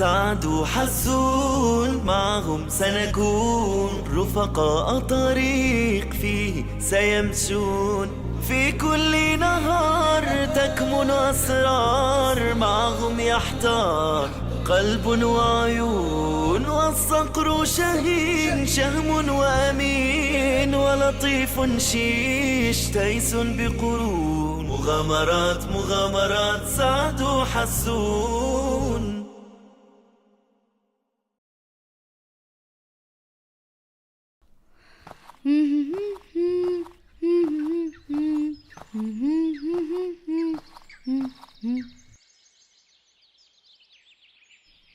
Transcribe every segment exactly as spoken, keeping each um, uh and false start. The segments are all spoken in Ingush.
سعد وحسون معهم سنكون، رفقاء طريق فيه سيمشون. في كل نهار تكمن أسرار، معهم يحتار قلب وعيون. والصقر شهين شهم وأمين، ولطيف شيش تيس بقرون. مغامرات، مغامرات سعد وحسون.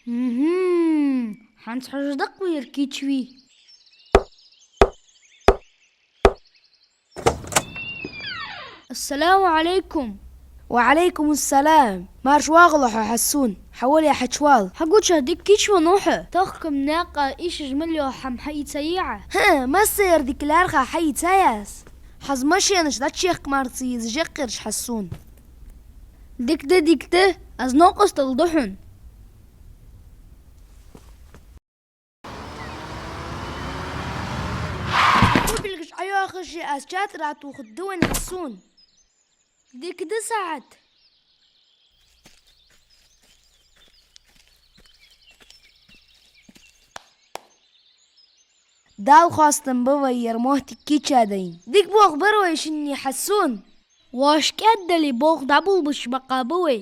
Мгм. ХӀанз хьожаргда-кх вай ер кийча вий. السلام عليكم. وعليكم السلام. Маьрша вагӀалва хьо, Хьаьсун. Хьавола, хьачувала. Хьагуча, дика кийча ва хьо. Тохкама наькъа ийшаш мел йола хӀама хьаийцай Ӏа? ХӀаа, массайола дика лаьрхӀа хьаийцай аз. ХӀанз машенаш дӀачуехка мара ца езаш я-кх ераш, Хьаьсун. Дика да, дика да, аз новкъостал ду хьона. Кубилгаш Ӏойоахаш, аз чатра тохаргда вайна, Хьаьсун. Дика да, СаӀад. Дала хоастам ба вай ер моттиг кийча дайна. Дика болх бир вай шинне, Хьаьсун. Воаш кӀаьддале болх дӀаболабеш бакъахьа ба вай.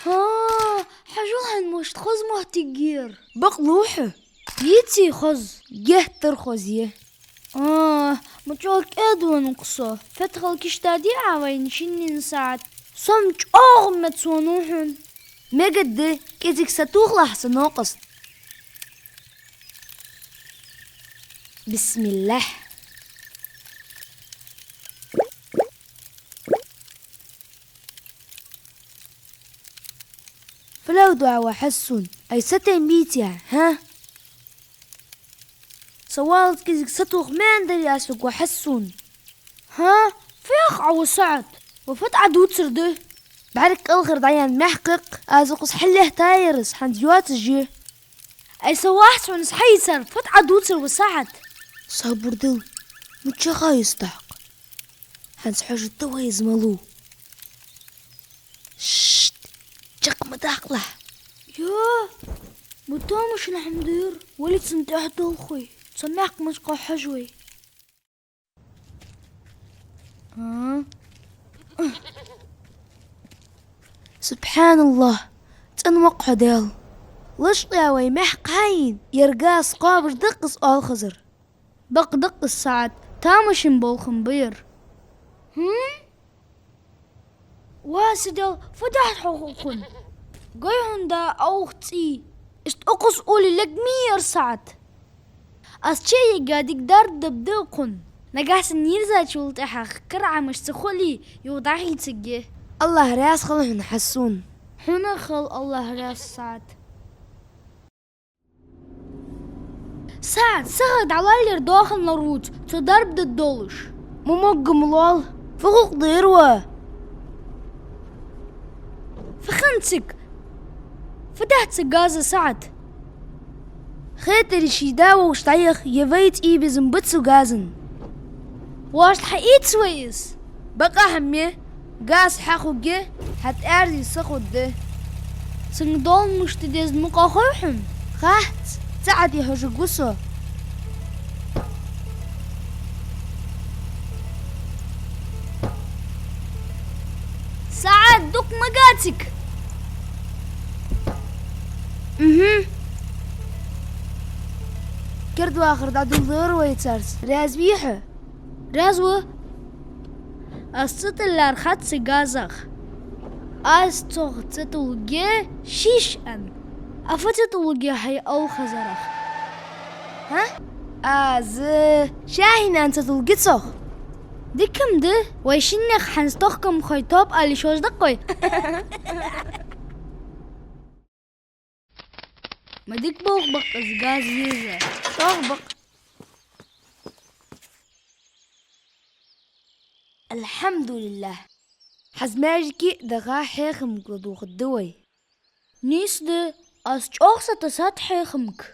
ХӀаа, хьажал хьона, мишта хоза моттиг я ер. Бакълув хьо? Йиций хоза? Геттара хоза я. А, ма чӀоагӀа кӀаьдвеннав-кх со. Фатхал кийчдадий Ӏа вайна шинне, СаӀад? Со-м чӀоагӀа мецвеннав хьона. Мегаргда, кӀезига сатохалахь са новкъост. Бисмиллахь. Фу леладу Ӏа, ва Хьаьсун, ай сатем бийций Ӏа, хӀа? Со валлалца кӀезига сатоха маьна дарий аз хьога, ва Хьаьсун. ХӀаа, фу йоах Ӏа, ва СаӀад? Ва фу тӀа Ӏодувцаргда? БӀарг кӀалхара дӀаяьнна маьхк я-кх, аз укхаза хьаллаьттаяр, аз хӀанз йоацаш я. Ай, со вац хьона из хьаийцар, фу тӀа Ӏодувцар, ва СаӀад? Сабур дилла, мичахьа я из тӀаккха? ХӀанз хьожаргда вай из малув. Шшт! Чакх ма даккхалахь. Йо, ма тамашийна хӀама да ер. Вале цунна тӀехьа долхой. Цу маьхка мачкъа хьожа вай. А? СубхьаналлахӀ, цӀена ва-кх хьо, Даьла. Лачкъаяь вай маьхк хьайийна, ер газ кхоабаш да-кх из оалхазар. Бакъ да-кх из, СаӀад, тамашийна болх-м ба ер. ХӀм? Ва са Даьла, фу даьд хьогӀ укхунна? Гой хьона, да, оаха цӀий. Иштта укхаза уле лергма ер, СаӀад. Аз чу а егга, дика дарба дергда укхунна. Нагахьа санна йирзачул тӀехьагӀа кара Ӏамаш ца хуле, юха дӀахийцаргья. АллахӀ раьза хилва хьона, Хьаьсун. Хьона а хилва АллахӀ раьза, СаӀад. СаӀад, сагага дӀалаьллера доахан лоравувц, цо дарба дергдолаш. Ма могга-м лол, фу гӀулакх да ер, ва? Фу хиннад цига? Фу даьд цу газа, СаӀад? Хетарий, ший да вовш дӀаяха, е вай цӀий безам ба цу газан? Воашта хьаийца вай из? Бакъахьа ма я, газ хьахургья, хьа тӀаьрзи сахургда. Цунга долан мишта деза мукъа хой хьона? Хац, цаӀ а де хьожаргва со. СаӀад, дукха ма га цига. Мгм. Керда вахар дӀадоладора вай царца. Раьза вий хьо? Раьза ва. Аз цӀи тӀа лаьрхӀад цу газах. Аз цох цӀи тулларгья шиш аьнна. Ӏа фу цӀи тулларгья хьай оалхазарах? ХӀа? Аз Шахьин аьнна цӀи тулларгья цох. Дика-м да, вай шиннех хӀанз тохкамхой тоба ала йиш йолаш да-кх вай. Ма дика болх ба-кх из газа еза. ТӀох ба-кх. АлхьамдулиллахӀ. Хьажа маьждиге даха хьехамга ладувгӀаргда вай. Нийса да, аз чӀоагӀа сатесад хьехамга.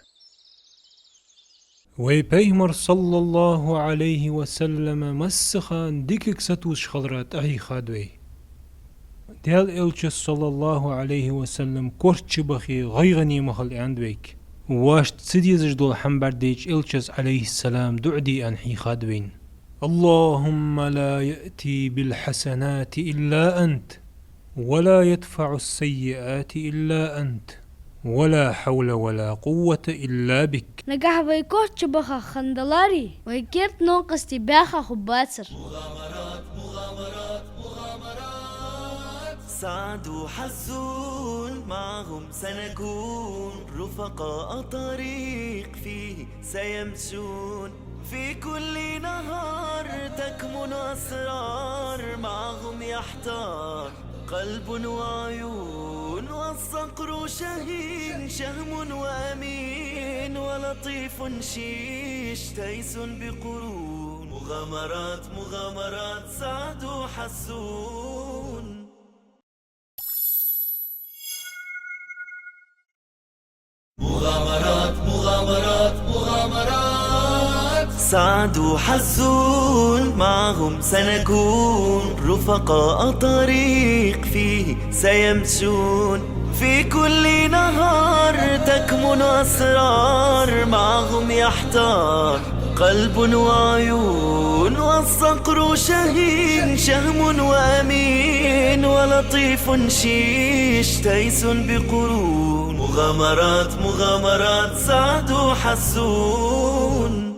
Вай Пайхамар, صلى الله عليه وسلم, массахана дикага сатувсаш хилара тӀахьийхад вай. Даьла Элчас, صلى الله عليه وسلم, корта чу бахе, гӀайгӀане ма хила, аьннад вайга. Вешта ца дезаш дола хӀама бӀаргадайча, Элчас, عليه السلام, дуӀа де аьнна хьийхад вайна: اللهم لا يأتي بالحسنات إلا أنت، ولا يدفع السيئات إلا أنت، ولا حول ولا قوة إلا بك. Нагахь вай корта чу баха хинна даларе, вай керда новкъостий баьха хургбацар. سعد وحسون معهم سنكون، رفقاء طريق فيه سيمشون. في كل نهار تكمن أسرار، معهم يحتار قلب وعيون. والصقر شهين، شهم وأمين، ولطيف شيش، تيس بقرون. مغامرات، مغامرات، سعد وحسون. مغامرات، مغامرات، مغامرات. سعد وحسون معهم سنكون، رفقاء طريق فيه سيمشون. في كل نهار تكمن أسرار، معهم يحتار قلب وعيون. والصقر شهين، شهم وأمين، ولطيف شيش، تيس بقرون. مغامرات، مغامرات، سعد وحسون.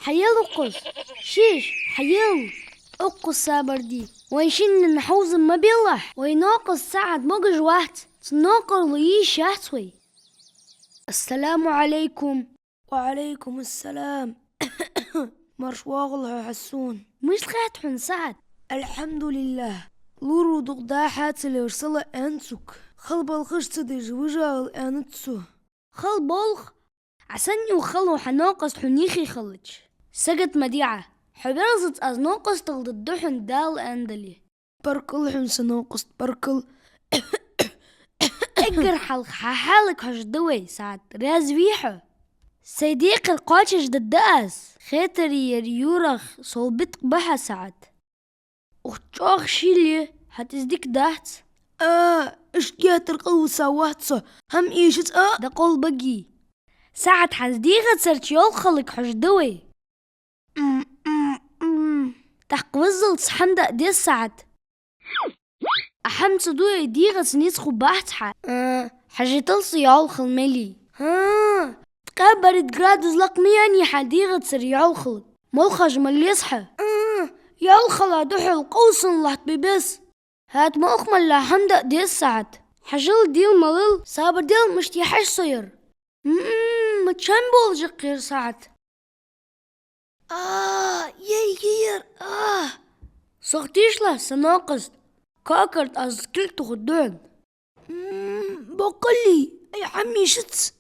Хьаела укхаза, шиш, хьаела. Укхаза сабар де. Вай шиннена хьовзам ма белахь. Вай новкъост СаӀад могаш вац. Цун новкъарло йиш яц вай. السلام عليكم. وعليكم السلام. Марша воагӀалва хьо, Хьасун. Мишта хет хьона, СаӀад? الحمد لله. Лору дукха дахьа ца леш, сала аьннад сога. Хала балхаш ца деш, вижагӀал аьннад цо. Хала болх? Ӏа санна юха хала ва хьа новкъост хьона юхе хилча. Сагот ма де Ӏа. Хьо верзац, аз новкъостал дергда хьона, Дала аьннадале. Баркал хьона, са новкъост, баркал. Эггара хьалха хьа хьалага хьожаргда вай, СаӀад. Раьза вий хьо? Сай декхар кхоачашдергда аз. Хетаре ер юрах сол биткъа ба хьа, СаӀад. Ух, чӀоагӀа шийла я, хьа тӀа из дика дац. А, иштта геттара къалвисавац со. ХӀама эшац, а? ДӀакъовла баге. СаӀад, хьа дегӀацара чу йолхалга хьожаргда вай. М-м-м. ТӀаккха ваззалца хӀама даа деза, СаӀад. Ӏа хӀама ца дуе, дегӀаца низ хургбац хьа. А, хьажийтал са йӀовхал мел я. ХӀаа, ткъаь бархӀ градус лакха ма яьннай хьа дегӀацара йӀовхалга. Молхаш ма ле еза хьа. А, йӀовхала духьал къовсам латтабе беза. ХӀаьта молха мел ле хӀама даа деза, СаӀад. Хьажал, дийла ма лел, сабар де, мишта яхьаш со ер. М-м, ма чам болаш я ер, СаӀад. А, ей, ей, ер, а! Сох тийшалахь, са новкъост. Кокарт аз кулг тохаргда хьона. М, боккъал ле, ай, хӀама эшац.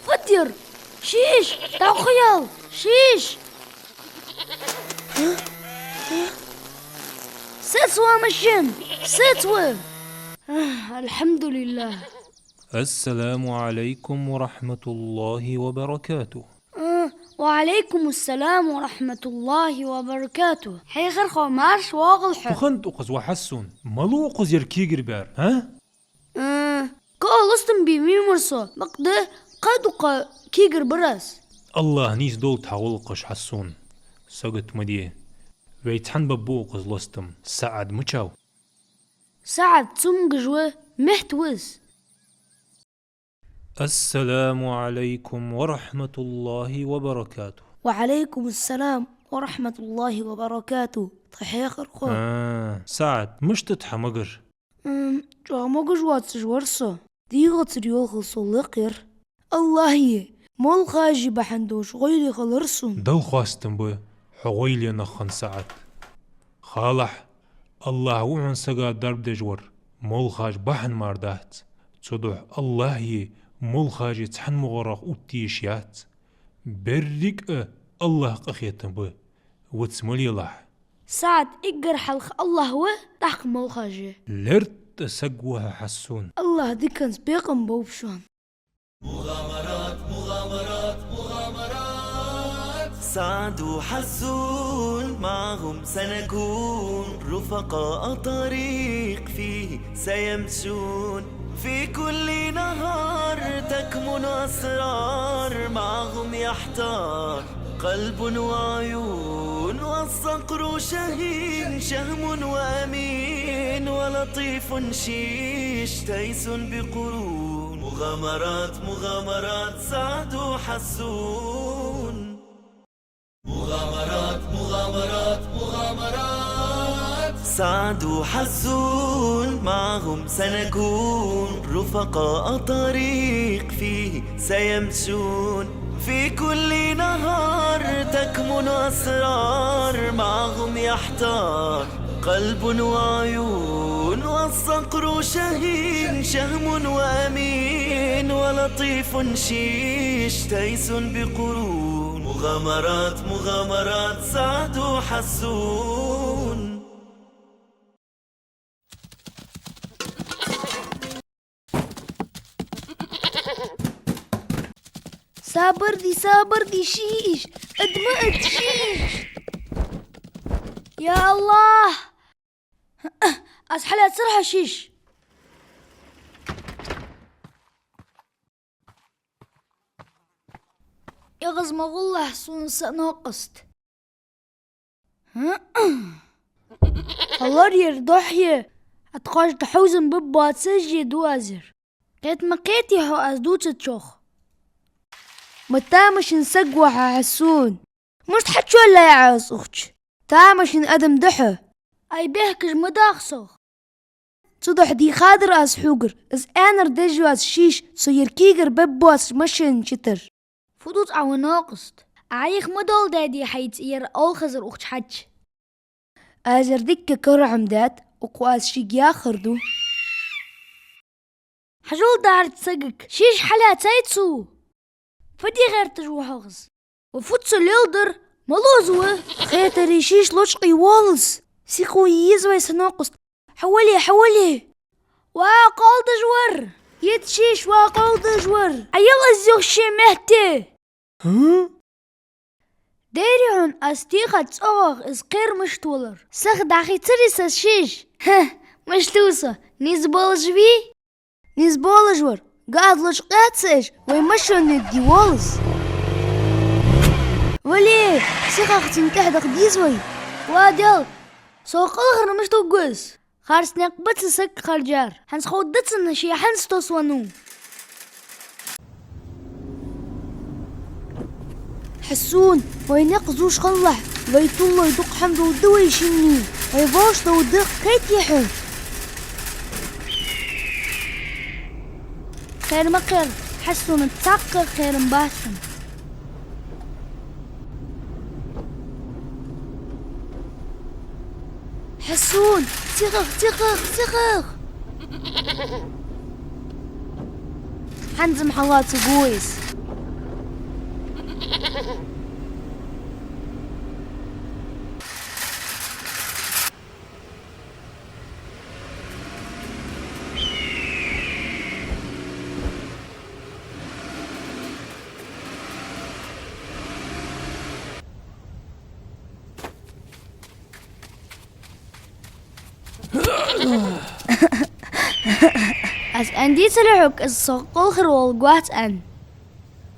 Фатир! Шиш! Тахаял! Шиш! Сецва машин! Сецва! Ах, الحمد لله. السلام عليكم ورحمة الله وبركاته. А, وعليكم السلام ورحمة الله وبركاته. Хьехархо, марша воагӀалва хьо. Фу хиннад укхаза, ва Хьасун? Малув укхаза ер кегар баьр, а? А, кхы а лостам бе венавар со, бакъда кхы а дукха кегар бар аз. АллахӀ нийсдолда хьа гӀулакхаш, Хьасун. Сагот ма де. Вай цхьана бабу укхаза лостам. СаӀад мичав? СаӀад цамогаш ва, метта ва из. السلام عليكم ورحمة الله وبركاته. وعليكم السلام ورحمة الله وبركاته. Тха хьехар хьо. А, СаӀад, мишта да хьа могар? М, чӀоагӀа могаш воацаш вар со. ДегӀацара йолхал со лакхъяр. АллахӀа молхажий бахьан долаш гӀойле хилар сона. Далла хоастам ба хьо гӀойленах хинна, СаӀад. Халахь, АллахӀ ва хьона сага дарба деш вар, молхаш бахьан мара дац. Цудухьа АллахӀеи молхашеи цхьан мугӀарах увттае йиш яц. Берригаш а АллахӀа къахетам ба. Виц ма лелахь. СаӀад, эггара хьалха АллахӀ ва, тӀаккха молхаш. ЛерттӀа саг ва хьо, Хьасун. АллахӀа диканца бекхам болба шоана. مغامرات، مغامرات، مغامرات. سعد وحسون معهم سنكون رفقاء طريق فيه سيمشون. في كل نهار تكمن أسرار معهم يحتار قلب وعيون، والصقر شهين شهم وأمين، ولطيف شيش تيس بقرون. مغامرات، مغامرات، سعد وحسون. مغامرات، مغامرات، مغامرات. سعد وحسون معهم سنكون رفقاء طريق فيه سيمشون. في كل نهار تكمن أسرار معهم يحتار قلب وعيون، والصقر شهين شهم وأمين، ولطيف شيش تيس بقرون. مغامرات، مغامرات، سعد وحسون. Сабар де, сабар де, шиш, ад ма ад, шиш. Я АллахӀ! Аз хьалаьцар хьа, шиш. ЭгӀаз ма гӀолахь сона, са новкъост. Хьо лораяр духьа, хьа тхоашта хьовзам бергбоацаш а ду аз ер. Кхета ма кхетий хьо аз дувцачох. Ма тамашийна саг ва хьо, Хьасун. Мишта хьачуллаьй Ӏа аз укх чу? Тамашийна адам да хьо. Ай, бехкаш ма даха сох. Цудухьа дийхадар аз хьогара, из аьннар деш йоаца шиш со ер кегар бергбоацаш машина чу тар. Фу дувц Ӏа, ва новкъост? Ӏайха ма дола, даьди, хьайца ер оалхазар укх чу хьача. Аз ер дикка карахьа ма даьд, укхо аз шийга яхар ду. Хьажал дӀахьарча сагага, шиш хьалаьцай цо. Фу де гӀерташ ва хьогӀ из? Ва фу цо леладар, малув из? Хетарий, шиш лочкъий воллас. Сихо еза вай, са новкъост. Хьавола, хьавола. Ва кхалдаж вар! Ит шиш, ва кхалдаж вар! Ӏа яла из юха ший метте! ХӀа? Дерригаш аз тийха цӀогӀах из кхер мишта валар. Сиха дӀахийцарий са, шиш? ХӀа, мишта ва со, низ болаш вий? Низ болаш вар, гаьд лочкъаяц аш, вай машина де воллас. Вале, сихагӀа цунна тӀехьа даха деза вай. Ва Даьла, со кӀалхара мишта вугас? Харц никъ бац саг харжар. ХӀанз ховргда цунна ше хӀанз тосвеннав. Хьасун, вай никъ зувш хилалахь, вай туллой дукха хӀама долаш да вай шинне. Вай вовшах долаш да, кхетий хьо? Кхер ма кхер, Хьасуна цхьаккха кхерам бац хьона. Хьасун, сихагӀа, сихагӀа, сихагӀа! ХӀанз-м хьалаца гуйс. Аз аьннадацар хьога, из со кӀалхара волга вац аьнна.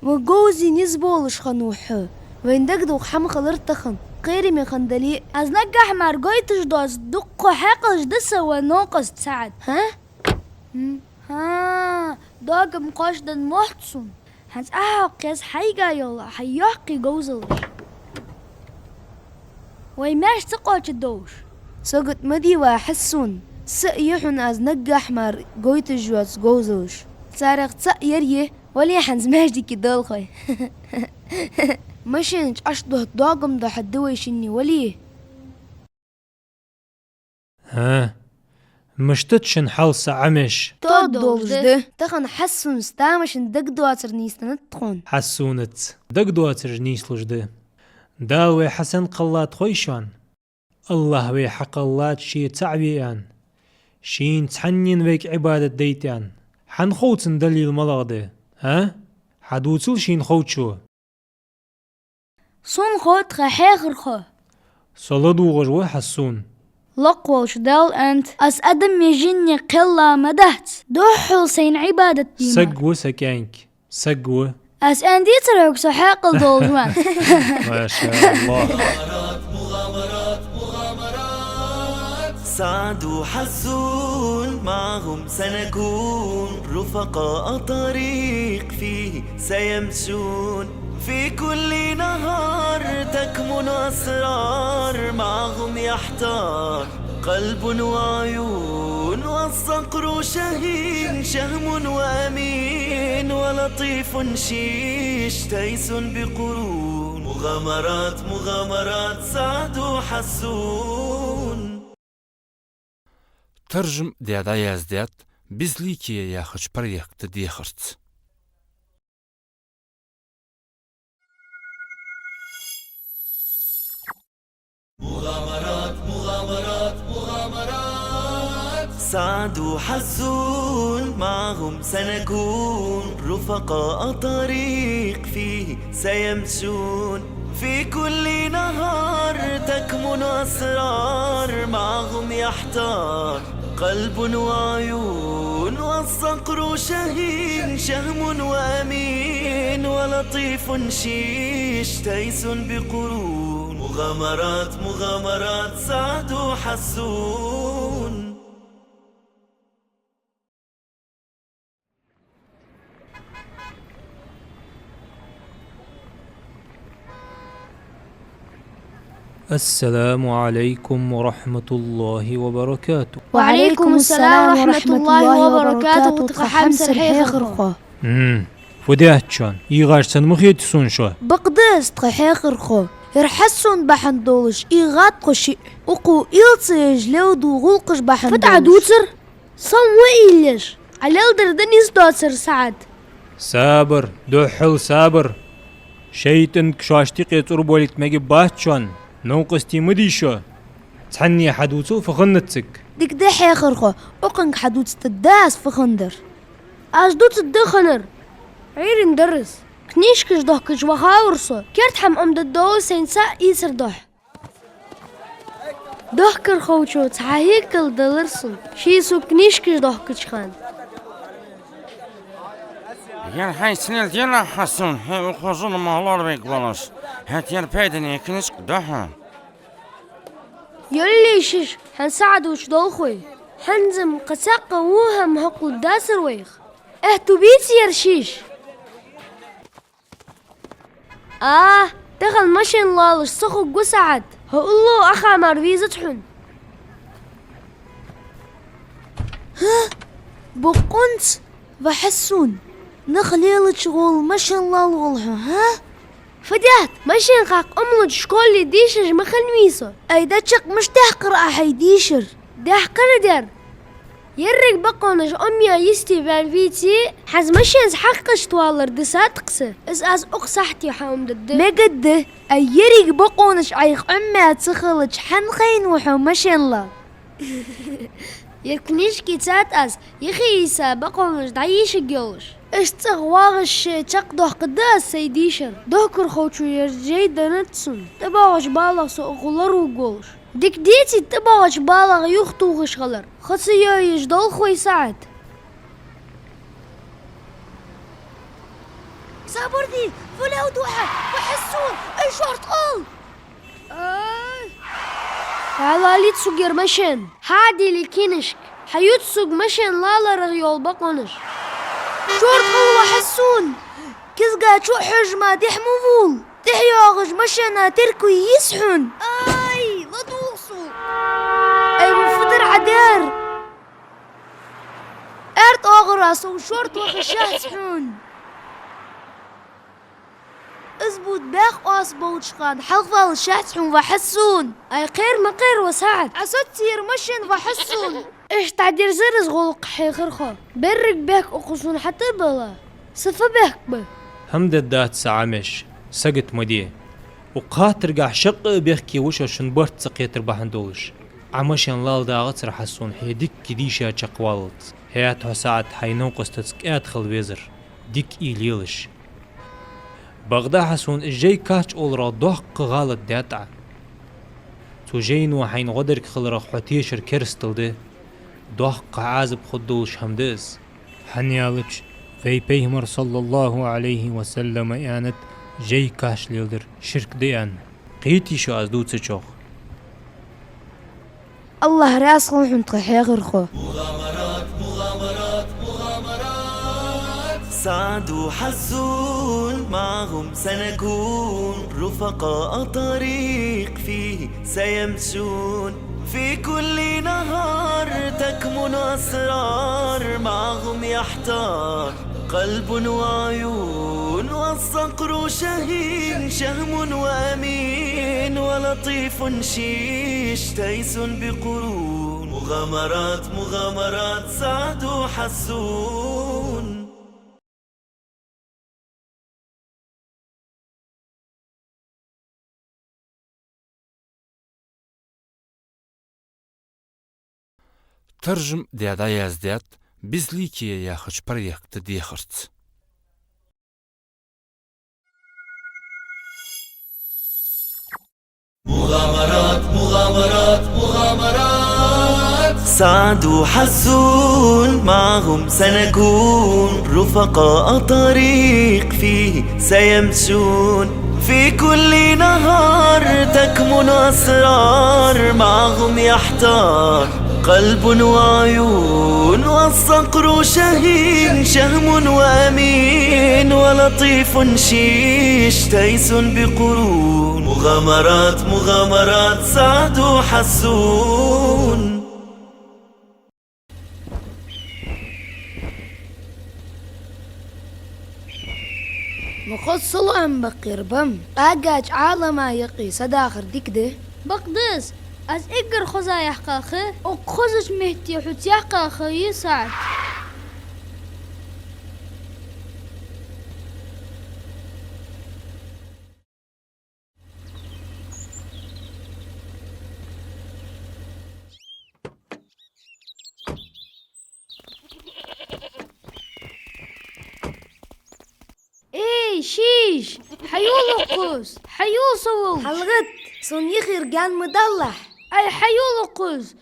Ма говзий низ болаш хиннав хьо. Вайна дагадоха хӀама хилар тахан. кхераме хиннадале а. Аз наггахьа мара гойташ доаца дуккха хьаькъалаш да са, ва новкъост СаӀад. ХӀа? М, хӀа, догам кхоачашденна мохт сона. ХӀанз Ӏохьокх еза хьайга йола хьай йоккхий говзалаш. Вай маьрша ца кхоачадовш. Сагот ма де, ва Хьасун. Са а я хьона аз наггахьа мара гойташ йоаца говзалаш. Царех цаӀ ер я, вале хӀанз маьждиге далахой. Машен чӀоагӀа догам дохьа да вай шинне, вале. ХӀа, мишта да шун хьал, са Ӏамеш? Тод долаш да. Тахан Хьасунс тамашийна дагадоацар нийсденнад тхона. Хьасунца дагадоацараш нийслуш да. Дала вай хьасен кхеллад хой шоана? АллахӀ вай хьакхеллад Ше цаӀ ве аьнна. Шийна цхьаннена вайга Ӏибадат дайта аьнна. Хьанна хов цун далил малагӀа да? ХӀа? Хьадувцал шийна ховчо. Сона хов тха хьехархо. Со ладувгӀаш ва, Хьасун. Лакха волча Дала аьннад: аз адам а жин а кхелла ма дац, духхьал Сайна Ӏибадат де мара. Саг ва са кӀаьнк, саг ва. Аз аьннадецар хьога со хьаькъал долаш ва аьнна? МашаАллахӀ. سعد وحسون معهم سنكون رفقاء طريق فيه سيمشون. في كل نهار تكمن أسرار معهم يحتار قلب وعيون. والصقر شهين شهم وأمين ولطيف شيش تيس بقرون. مغامرات، مغامرات سعد وحسون. Таржам даь, дӀаяздаьд «Безликие» яхача проекта дехарца. سعد وحسون معهم سنكون رفقاء طريق فيه سيمشون. في كل نهار تكمن أسرار معهم يحتار قلب وعيون. والصقر شهين شهم وأمين ولطيف شيش تيس بقرون. مغامرات، مغامرات سعد وحسون. السلام عليكم ورحمة الله وبركاته. وعليكم السلام ورحمة الله وبركاته. Тха хьамсара хьехархо. М, фу даьд шоана? ИгӀаш санна ма хетий сона шо? Бакъда из, тха хьехархо. Ер Хьасун бахьан долаш ийгӀад тхо шиъ. Укхо уйла ца еш леладу гӀулакхаш бахьан долаш. Фу дувцар? Со ма уйла еш. Ӏа леладер да нийсдоацар, СаӀад. Сабар, духхьал сабар. ШайтӀанга шоашта юкъе цӀур болийта мегаш бац шоана. Новкъостий ма дий шо. Цхьанне хьадувцал, фу хиннад цига. Дика да, хьехархо, укхунга хьадувцаргда аз, фу хиннадар. Аз дувцаргда хиннар. Ӏуйрийна дар из. Книжкаш дохкаш вахавар со. Керда хӀама Ӏомадергдолаш сайна цаӀ ийцар духьа. Дохкархочо цхьа хьекъал делар сона, ше сога книжкаш дохкача хана. Ер хьай синел дела, Хьасун, хье ухожу на малор век валаш. ХӀаьта ер пайдане книжка да хьона. Йолле шиш, хьан СаӀад вуч долхой. ХӀанз-м кхы цхьаккха во хӀама хьокхалургдацар вайх. Эхь, тубийца ер шиш. А, тахан машен лоалаш ца хургва, СаӀад. ХӀа, уллув Ӏоха мара везац хьона. ХӀа? Бокъонца, ва Хьасун, нах лелача гӀолла машен лоалавалар хьо, хӀа? Фу даьд, машен хьакха Ӏомалуча школе дешаш ма хиннавий со. Айда чакх, мишта даьккхар Ӏа хьай дешар? Даьккхар дер. Еррига бокъонаш Ӏомаяь йисте ваьнна веце, хьа машенца хьакхашта валар дисад-кх са. Из аз укх сахьте хьаӀомадергда. Мегаргда, ай еррига бокъонаш Ӏайха Ӏомаяь ца хилча, хьан хайна ва хьо машен лала? Ер книжка ийцад аз, юхе ийца бокъонаш дӀайийшаргйолаш. Иштта цӀагӀа вагӀаш ше чакхдоаккхаргда аз сай дешар. Дохкархочо ер жай деннад сона, тӀабоагӀача балагӀа со укхо лоравергволаш. Дика деций тӀабоагӀача балагӀа юхатохаш хилар? Ха ца йоаеш долхой, СаӀад? Сабар де, фу леладу Ӏа, ва Хьасун, ай шортта къал! ХӀа, лалийта сога ер машен. ХӀа, дийли кинашка. Хьаювц сога машен лаларах йола бокъонаш. Шортта хила, ва Хьасун! Кизга чу а хьожаш ма дехьа ма вул. ТӀехьа йоагӀаш машена теркам йий из хьона? Ай, ладувгӀа сога! Ай, ва фу дар Ӏа даьр? Аьрда оагӀора сов шортта ваха шац хьона. Из бутт бӀаьха къоаса болча хана хьалхавала шац хьона, ва Хьасун. Ай, кхера ма кхера, ва СаӀад. Ӏа соццийра машен, ва Хьасун. Иштта дерзар из гӀулакх, хьехархо. Берриг бехк укхаза хьатӀабилла. Са фу бехк ба? ХӀама дергдац са Ӏамаш, сагот ма де. Укх хаттаргахь шаккха а бехке ва шо шун барт ца кхетар бахьан долаш. Ӏа машен лала дагӀацар, Хьасун, хье дикка дийша чакхваллалца. ХӀаьта хьо, СаӀад, хьай новкъостаца кӀаьда хила везар. Дика а лелаш. Бакъда, Хьасун, из жай кхача оларах доккха гӀалат даьд Ӏа. Цу жайно хьайна гӀо дергхиларах хьо тешар керастал да. Доккха Ӏазап хургдолаш хӀама да из. ХӀана аьлча вай Пайхамара, صلى الله عليه وسلم, аьннад, жай кхача леладар ширк да аьнна. Кхийтий шо аз дувцачох? АллахӀ раьза хилва хьона, тха хьехархо. سعد وحسون معهم سنكون رفقاء طريق فيه سيمشون في كل نهار تكمن أسرار معهم يحتار قلب وعيون والصقر شهين شهم وأمين ولطيف شيش تيس بقرون مغامرات مغامرات سعد وحسون. Таржам даь дӀаяздаьд «Безликие» яхача проекта дехарца. مغامرات مغامرات مغامرات سعد وحسون معهم سنكون رفقاء طريق فيه سيمشون في كل نهار تكمن أسرار معهم يحتار قلب وعيون والصقر شهين شهم وأمين ولطيف شيش تيس بقرون مغامرات مغامرات سعد وحسون. Ма хоза салоӀам баккхийра ба-м. Ӏагача Ӏалама юкъе садахар дика да. Бакъда из, аз эггара хоза яьккха ха, укх хозача метте хьо ца яьккха ха я, СаӀад. Эй, шиш! Хьайола укхаза! Хьайола, со волча! ХьалгӀатта, сона юхера гаьна ма далалахь! Ай, хьайола укхаза!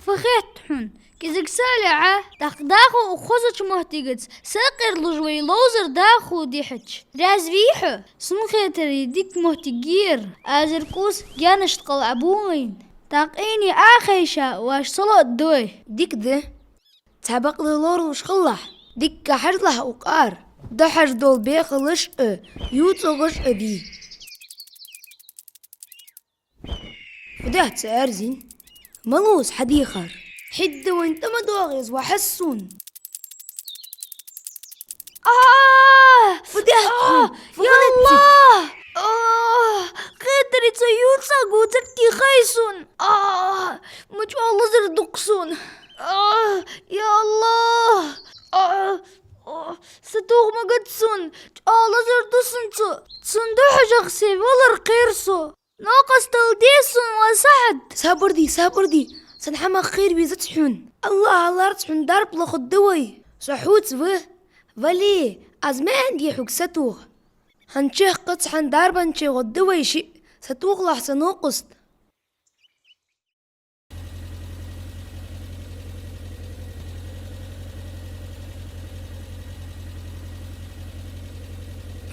Фу хет хьона, кӀезига са а лаьа, тӀаккха дӀахо укх хозача моттигаца сакъердалуш вай ловзар дӀахо дихьача? Раьза вий хьо? Сона хетаре, дика моттиг я ер, азар кӀус гаьнашта кӀал Ӏобу вайна. ТӀаккха Ӏийне Ӏа хайша, вӀаши салоӀа да вай. Дика да. Цхьабакъда лоралуш хилалахь, дикка хьажалахь укх ара, дӀахьажа дола бехалаш а, ювцаргаш а дий. Фу даьд цо аьрзийна? Малув из хьадийхар? ХӀаьта вайна тӀа ма доагӀа из, ва Хьасун. А! Фу даьд хьона? Фу хилац? Ялла! А! Кхетаре, цо ювцаргвоацар тӀехьа сона. А! Ма чӀоагӀа лазар ду-кх сона. А! Ялла! А! О, сатоха магац сона, чӀоагӀа лазар ду сона цо. Цунна духьажах се валар кхер со. Новкъостал де сона, ва СаӀад. Сабар де, сабар де, сона хӀамах кхера везац хьона. АллахӀа лоархӀац хьона, дарба лохаргда вай. Со хьоца ва. Вале, аз ма аьннадий хьога сатоха. ХӀанз чехка цхьан дарбанче гӀоргда вай шиъ, сатохалахь са новкъост.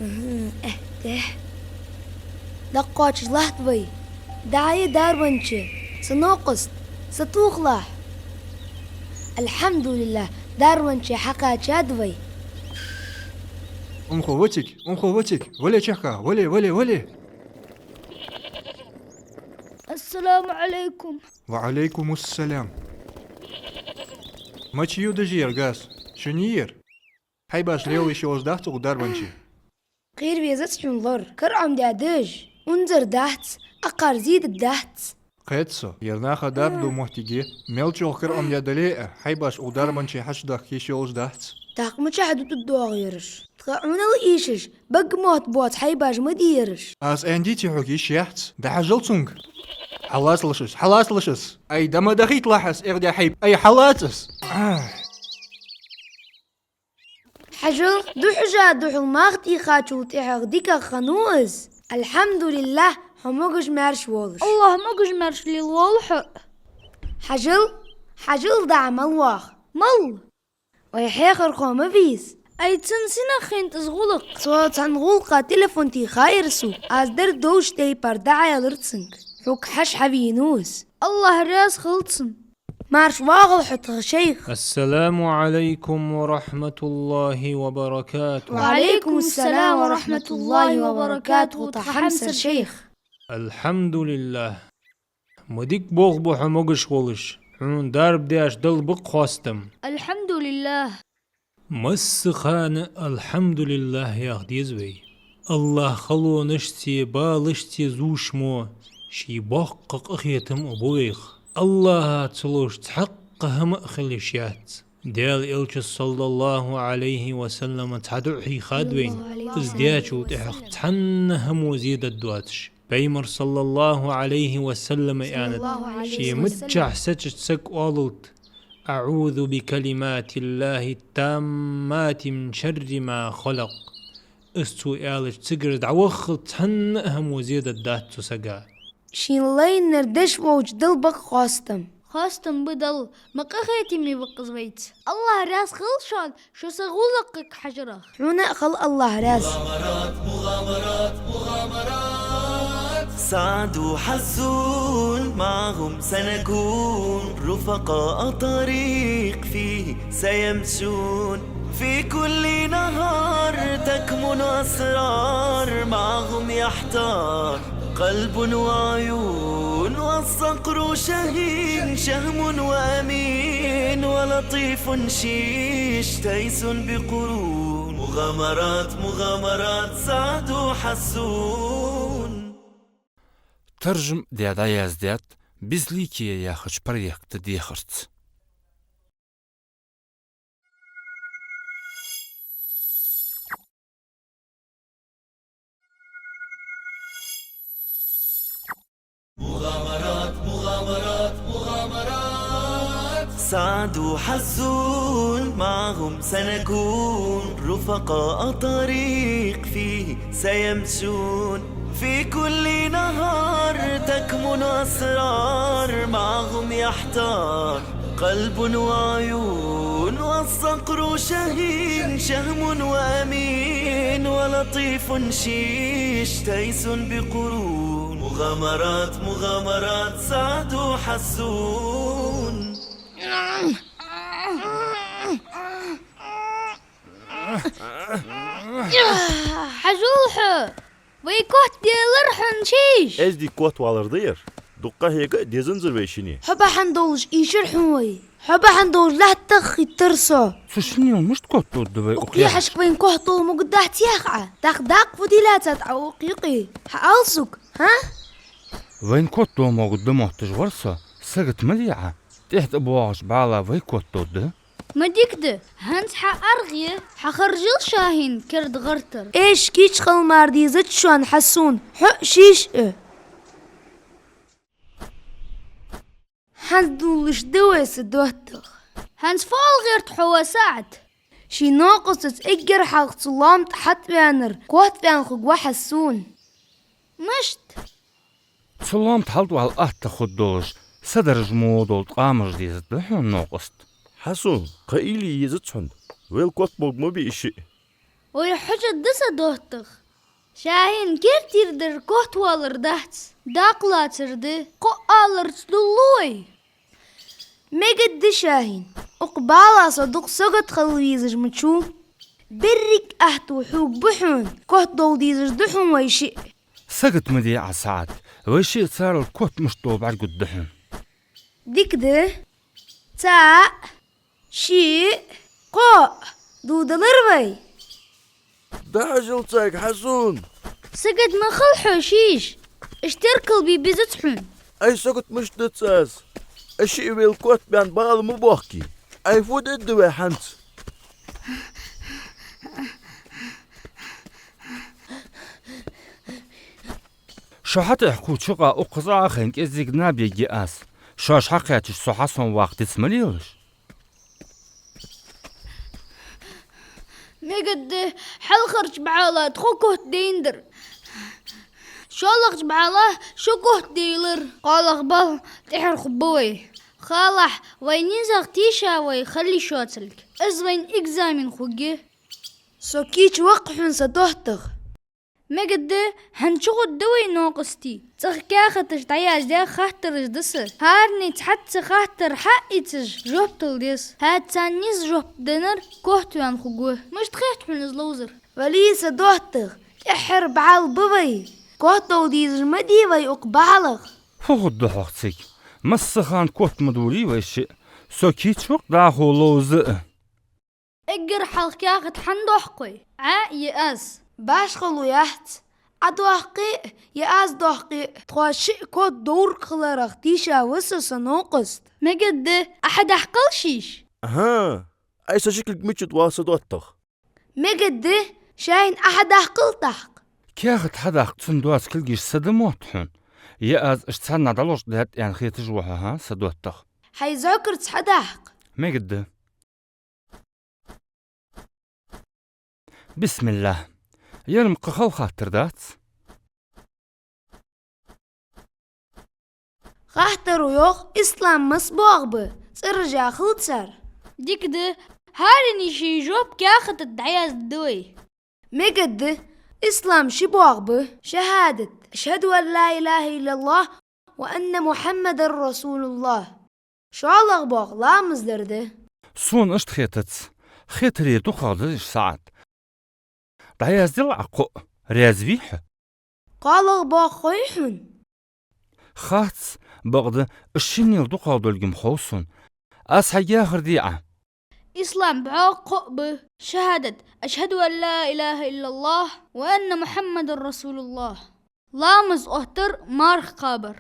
Мгм, э, э. ДӀакхоачаш латт вай. ДӀаяй дарбанче, са новкъост, сатохалахь. Алхьамдулиллахь, дарбанче хьакхаьчад вай. Унхо вацик, унхо вацик, вале чехка, вале, вале, вале. Ассаламу Ӏалайкум. Ва Ӏалайкумуссалам. Мача ю дажера газ? Шуна йийр? Хьайбаш лела йиш йолаш дац укх дарбанче. Кхера везац хьона лор. Кара Ӏомадаь дажа, унзара дац, акхар зе дергдац. Кхет со, ер наха дарба ду моттиг я. Мел чӀоагӀа кара Ӏомадаь дале а, хьайбаш укх дарбанче хьачудахка йиш йолаш дац. ТӀаккха мичахьа дутаргдоагӀа ераш? Тха Ӏунал ийшаш, бага мотт боаца хьайбаш ма дий ераш. Аз аьннадий хьога, йиш яц, дӀахьажал цунга. Хьалацалаш из, хьалацалаш из. Ай, да ма дахийталахь из, эгӀадаь хьайба. Ай, хьалаца из. Ах. Хьажал, духьажа духьал мах тӀехьачул тӀехьагӀа дикагӀа хиннав из. Алхьамдулиллахь, хьо могаш-маьрша волаш. АллахӀ могаш-маьрша лелаволва хьо. Хьажал, хьажал дӀа мала воагӀа. Мала? Вай хьехархо ма вийца. Ай, цун сенах хиннад из гӀулакх? Цо цхьан гӀулакха телефон тийхар сога. Аз дар долча тайпара дӀааьлар цунга. Хьога хьажа хьавенав из. АллахӀ раьза хилва цунна. Марша воагӀалва хьо, тха шайх. السلام عليكم ورحمة الله وبركاته. وعليكم السلام ورحمة الله وبركاته, тха хьамсара шайх. الحمد لله. Ма дика болх ба хьо могаш волаш, хьона дарба деш Далла ба-кх хоастам. الحمد لله. Массахана алхьамдулиллахӀ яха деза вай. АллахӀ халонашцеи балашцеи зувш мо, ший боккха къахетам а бу вайх. АллахӀа ца ловш цхьаккха хӀама а хила йиш яц. Даьла Элчас, саллаллахӀу Ӏалайхи ва саллам, цхьа дуӀа хьийхад вайна, из дечул тӀехьагӀа цхьанна хӀамо зе дергдоацаш. Пайхамара, саллаллахӀу Ӏалайхи ва саллам, аьннад, ший миччахьа сецача сага оалалда: أعوذ بكلمات الله التامات من شر ما خلق. Из цо аьлча, цигара дӀаваххалца цхьанна а хӀамо зе дергдац цу сага. Шийна лайнар деш волча Далла ба-кх хоастам. Хоастам ба Далла, ма къахетаме ва-кх из вайца. АллахӀ раьза хилва шоана, шо са гӀулакхага хьажарах. Хьона а хилва АллахӀ раьза. سعد وحزون معهم سنكون رفقاء طريق فيه سيمشون في كل نهار تكمن أسرار معهم يحتار قلب وعيون والصقر شهين شهم وأمين ولطيف شيش تيس بقرون مغامرات مغامرات سعد وحزون. Таржам даь дӀаяздаьд «Безликие» яхача проекта дехарца. سعد وحزون معهم سنكون رفقاء طريق فيه سيمشون في كل نهار تكمن أسرار معهم يحتار قلب وعيون والصقر شهين شهم وأمين ولطيف شيش تيس بقرون مغامرات مغامرات سعد وحزون. Хьажал хьо! Вай котделла хьона шиш! Эздий котвалар да ер. Дукха хьега а дезанзар вай шинне. Хьо бахьан долаш ийшар хьона вай. Хьо бахьан долаш лаьттах хиттар со. Цу шиннел мишта котдода вай укх юкъе? Укх юкъе хьашка вайна котдола могаргдац яхий Ӏа? ТӀаккха дакъа фу дилла ца тӀа укх юкъе? Хьаала сога, хӀа? Вайна котдола могаргда мотташ вар со. Сагота ма де Ӏа. ТӀехьа тӀабоагӀача бала вай котдода. Ма дика да, хӀанз хьа аргӀа я, хьахержал шахьин керда гӀертар. Эш кийча хила мара дезац шоана, Хьасун, хьо а шиш а. ХӀанз дуллаш да вай са доттагӀа. ХӀанз фу ала гӀерт хьо, ва СаӀад? Ший новкъостаца эггара хьалха цу лоам тӀа хьатӀаваьннар котваьнна хургва Хьасун. Мишта? Цу лоам тӀа хьалтӀавала атта хургдолаш, садаржа мо дола ткъамаш дезаргда хьона, новкъост. Хьасун, кхы уйла е езац хьона. Вайл котболга ма бий из шиъ. Вай хьожаргда, са доттагӀа. Шахьин, керттера дар котвалар дац, дакъа лацар да, кхоъ аларца дуллу вай. Мегаргда, Шахьин, укх бала со дукха сагота хила везаш ма ва. Берригача аьттув хьога ба хьона, котдовла дезаш да хьона вай шиъ. Сагота ма де Ӏа, СаӀад, вай шиъ царел котамаш долабаьргда хьона. Дика да. ЦаӀ, шиъ, кхоъ. Дувдалар вай. ДӀахьажал царга, Хьасун. Сагота ма хила хьо, шиш. Уж теркал бе безац хьона. Ай, сагота мишта дац аз? Уж шиъ велла котбаьнна бала ма боаккхий. Ай, фу дергда вай хӀанз? Шо хьатӀехьа кхувча юкъа укхаза Ӏохайна кӀезига наб ергья аз. Шоаш хьакхаьчача, со Хьасун ваккха диц ма лелаш. Мегаргда, хьалхарча бӀаьла тхо котдайнадар. ШоллагӀча бӀаьла шо котдайлар. КхоалагӀа бала тӀехьара хургба вай. Халахь, вай низах тийша вай хила йиш йоацилга. Из вайна экзамен хургья. Со кийча ва-кх хьона, са доттагӀа. Мегаргда, хӀанз чугӀоргда вай новкъостий. ЦӀагӀа каьхаташ дӀаяздаь, хаттараш да са. ХӀаране цхьацца хаттар хьа а ийцаш, жоп дала деза. ХӀаьта царна нийса жоп деннар котваьнна хургва. Мишта хет хьона из ловзар? Вале, са доттагӀа, тӀеххьара бӀаьл ба вай. Котдовла дезаш ма дий вай укх бӀаьлах. Фу хургда хьогӀ цига? Массахана котма дувлий вай шиъ. Со кийча ва-кх дӀахо ловза а. Эггара хьалха каьхат хьан доаккх вай? Ӏа е аз? Башхало яц. Ӏа доаккхе а, е аз доаккхе а, тхоаш шиъ котдоврг хиларах тийша ва со, са новкъост. Мегаргда, Ӏа хьадаккхал шиш? Аха. Ай, са ши кулг мичад вал, са доттагӀа? Мегаргда, Шахьин, Ӏа хьадаккхал тӀаккха. Каьхат хьадаккха цун доаца кулгаш са да мотт хьона. Е аз уж цхьаннахьа дӀалош даьд аьнна хеташ ва хьо, хӀа, са доттагӀа? Хьай зӀакарца хьадаккха. Мегаргда. Бисмиллахь. Ер-м кхы хала хаттар дац? Хаттаро йоах: ислам масса боагӀа ба, цӀераш яхал цар. Дика да, хӀаране ший жоп каьхата тӀа дӀаяздаь да вай. Мегаргда, ислам ши боагӀа ба: шахӀадат, ашхӀаду ан ла илахӀа иллаллахӀ ва анна Мухьаммадан расулуллахӀ. ШоллагӀа боагӀа ламаз дар да. Сона иштта хетац. Хетаре дукхагӀа да уж, СаӀад. ДӀаяздаьд Ӏа кхоъ, раьза вий хьо? КхоалагӀа боагӀа хой хьона? Хац, бакъда, уж шиннел дукхагӀа долга-м хов сона. Аз хьайга яхар де Ӏа. Ислам бӀоагӀа кхоъ ба: шахӀадат, ашхӀаду ан ла илахӀа иллаллахӀ ва анна Мухьаммадан расулуллахӀ. Ламаз оттар, марха кхабар.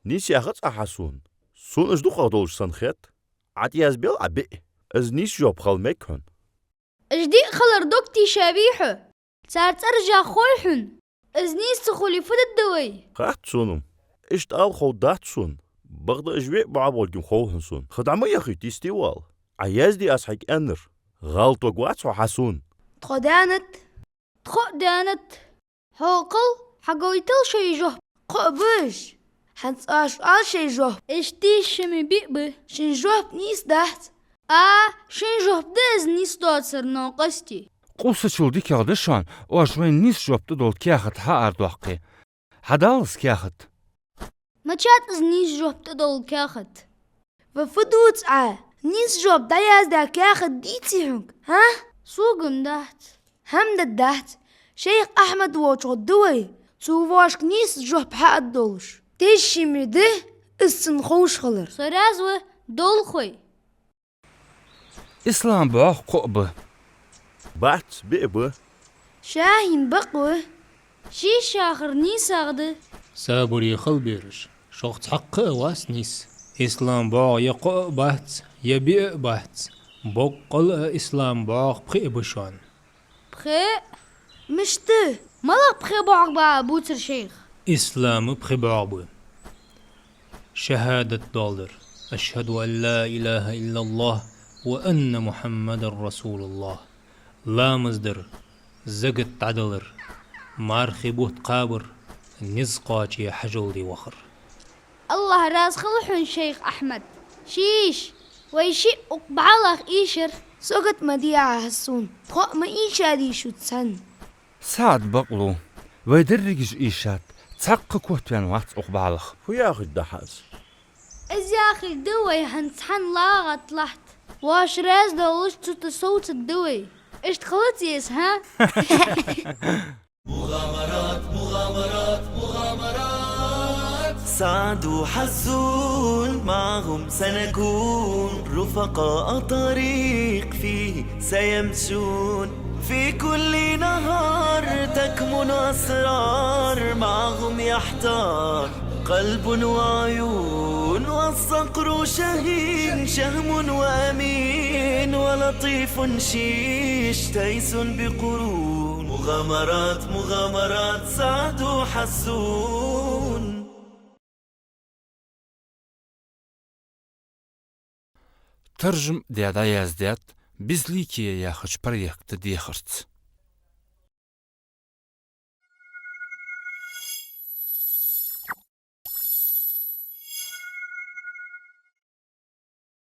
Нийса яхац Ӏа, Хьасун. Сона уж дукхагӀа долаш санна хет. Ӏа тӀаязбел Ӏа биъ. Из нийса жоп хила мег хьона. Уж диъ хилар дог тийша вий хьо? Цар цӀераш яха хой хьона? Из нийса ца хуле, фу дергда вай? Хац сона-м. Иштта ала ховргдац сона. Бакъда уж виъ боагӀа болга-м хов хьона сона. Ха дӀа ма яхийта, йистевала. Ӏа язде аз хьайга аьннар. ГӀалатварг вац хьо, Хьасун. Тхо даьннад. Тхо а даьннад. Хьокхал, хьагойтал шоай жоп. Кхоъ ба уж. ХӀанз оаш оал шоай жоп. Иштта шимма биъ ба. Шун жоп нийса дац. А, шун жоп да из нийса доацар, новкъостий. Къувсачул дикагӀа да шоана, оаш вайна нийса жоп тӀадола каьхат хьаарадоаккхе. Хьадала из каьхат. Мичад из нийса жоп тӀадола каьхат? Ва фу дувц Ӏа? Нийса жоп дӀаяздаь каьхат дийций хьога, хӀа? Сога-м дац. ХӀама даргдац. Шайх Ахьмад волча гӀоргда вай, цо воашка нийса жоп хьааргдолаш. Тешшимма да из цунна ховш хилар. Со раьза ва, довла хой. Ислам бӀоагӀа кхоъ ба. Бац, биъ ба. Шахьин, бакъ ва. Ший шахар нийсагӀа да. Сабаре хила, бераш. Шох цхьаккха а вац нийса. Ислам бӀоагӀа е кхоъ а бац, е биъ а бац. Боккъала а ислам бӀоагӀа пхиъ ба шоана. Пхиъ? Мишта? МалагӀа пхи боагӀа ба бувцар, шайх? Ислама пхи боагӀа ба. ШахӀадат доаладар, ашхӀаду ан ла илахӀа иллаллахӀ ва анна Мухьаммадан расулуллахӀ. Ламаз дар, закат дӀадалар, мархий бутт кхабар, низ кхоаче хьажол де вахар. АллахӀ раьза хилва хьона, шайх Ахьмад. Шиш, вай шиъ укх бӀаьлах ийшар. Сагота ма де Ӏа, Хьасун, тхо а ма ийшадий шуца цхьана. СаӀад бакълув. Вай дерригаш ийшад, цхьаккха котваьнна вац укх балха. Фу яхаш да хьа из? Из яхилга да вай хӀанз цхьана лагӀа тӀа латт. Воаш раьза долаш цу тӀа совцаргда вай. Иштта хилац из, хӀа? مغامرات، مغامرات، مغامرات. سعد وحسون معهم سنكون رفقاء طريق فيه سيمشون. في كل نهار تكمن أسرار معهم يحتار قلب وعيون، والصقر شاهين شهم وأمين ولطيف شيش تيس بقرون. مغامرات، مغامرات سعد وحسون. Таржам даь дӀаяздаьд «Безликие» яхача проекта дехарца.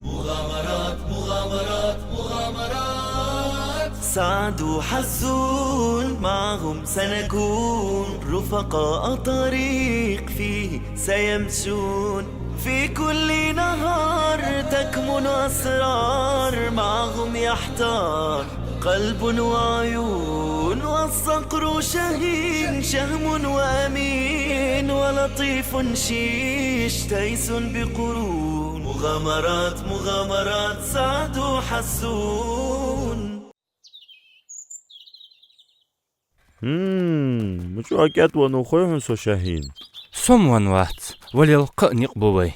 مغامرات، مغامرات، مغامرات. سعد وحسون معهم سنكون رفقاء طريق فيه سيمشون. في كل نهار تكمن أسرار معهم يحتار قلب وعيون، والصقر شاهين شهم وأمين ولطيف شيش تيس بقرون. مغامرات، مغامرات سعد وحسون. ХӀм, мича кӀаьд веннав хой хьона со, Шахин? Со-м венна вац, валел кхы а никъ ба вай.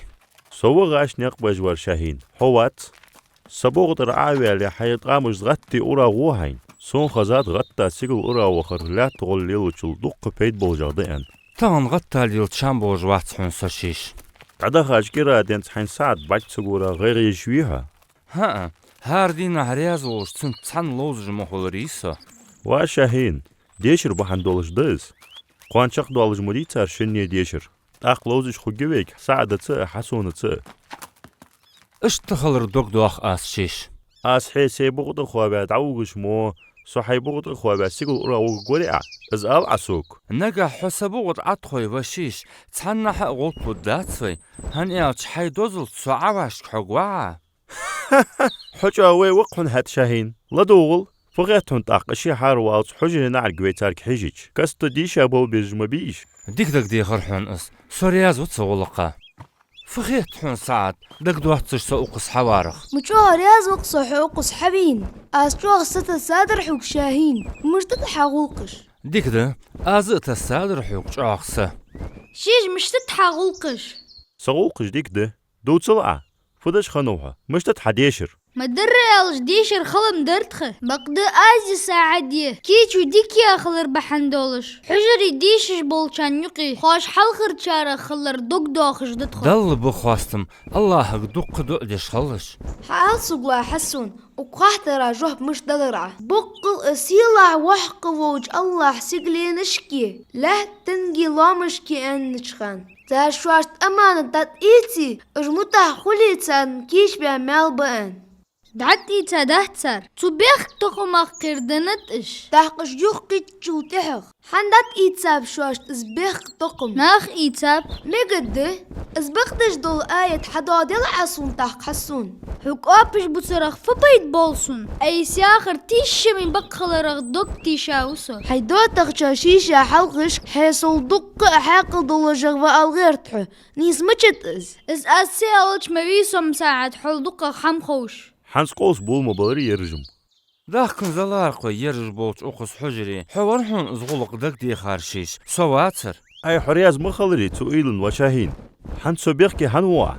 Со ва гӀаш никъ беш вар, Шахин, хьо вац. Са букъа тӀара Ӏо а ваьле, хьай ткъамаш гӀатте ура гӀо хьайна. Сона хезад гӀатта сигала ура вахар лаьтта гӀолла лелачул дуккха пайда болаш да аьнна. Тахан гӀатта лела чам болаш вац хьона со, шиш. ДӀадахача кӀира денз хьайна сахьат бӀарг ца гора гӀайгӀа еш вий хьо? ХӀаа, хӀара дийнахьа раьза волаш цунца цхьана ловзаш ма хуларий со. Ва Шахин, дешар бахьан долаш да из. Кхоана чакхдоалаш ма дий цар шинне дешар. ТӀаккха ловзаш хургья вайга СаӀадаца а, Хьасунаца а. Иштта хилар дог доах аз, шиш. Аз хье сай букъа тӀа хоаваь дӀавугаш мо, со хьай букъа тӀа хоаваь сигала ура вугаргварий Ӏа? Из ала Ӏа сога. Нагахь хьо са букъа тӀа Ӏотхой, ва шиш, цхьаннахьа а гӀулакх хургдац вай, хӀана аьлча хьай дозалца со Ӏовашка хьогвац Ӏа. Хьо чӀоагӀа вай ва-кх хьона хӀаьта, Шахин. ЛадувгӀал, фу хет хьона тӀаккха, ше хьараваллалца хьужаре наӀарга вай царга хьежача? Каста дийша болх беш ма бий уж. Дика дагадехар хьона из. Со раьза ва цу гӀулакха. Фу хет хьона, СаӀад, дагадоацаш со укхаза хьаварах? Ма чӀоагӀа раьза ва-кх со хьо укхаза хьавена. Аз чӀоагӀа сатасса дар хьога, Шахин. Мишта да хьа гӀулакхаш? Дика да, аз а тасса дар хьога чӀоагӀа са. Шиш, мишта да хьа гӀулакхаш? Са гӀулакхаш дика да. Дувцал Ӏа, фу деш хиннав хьо? Мишта да хьа дешар? Ма дарра аьлча, дешар хала ма дар тха. Бакъда аз а СаӀад а кийчо дика яхилар бахьан долаш, хьужаре дешаш болчарна юкъе хьоаш хьалхарчарех хилар дог доахаш да тхо. Далла ба хоастам, АллахӀага дуккха дуӀа деш хилалаш. Хьаала сога, ва Хьасун, укх хаттара жоп мишта далар Ӏа? Боккъал а сийлахь воккха волча АллахӀа сигаленашка, лаьттанга лоамашка аьннача хана, цар шоашта аманат дӀатӀаийце, уж мутӀахьа хуле, царна кийчбаь маьл ба аьнна. ДӀатӀаийцадац цар. Цу бехктокхамах кхерденнад уж. ТӀаккха уж юхакхийттачул тӀехьагӀа хӀана дӀатӀаийцаб шоашта из бехктокхам? Наха ийцаб. Мегаргда, из бакъдеш дола аят хьадоаладел Ӏа сона тӀаккха, Хьасун. Хьога оапаш бувцарах фу пайда боал сона? Айса яхар тийша ма бакъ хиларах дог тийша ва со. Хьай доттагӀчоа шийша хьалхашка хье сол дуккха а хьаькъал долашагӀа ва ала гӀерт хьо. Нийса мичад из? Из аз ца аьлча ма вий со-м, СаӀад, хьол дуккха хӀама ховш. ХӀанз къовса бола ма баларий ераш-м. Дахкан заларкхой ераш болча укхаза хьужаре. Хьо вар хьона из гӀулакх дагадехар, шиш, со вацар. Ай, хьо раьза ма хиларий цу уйлан, ва Шахин. ХӀанз со бехке хӀана ва Ӏа?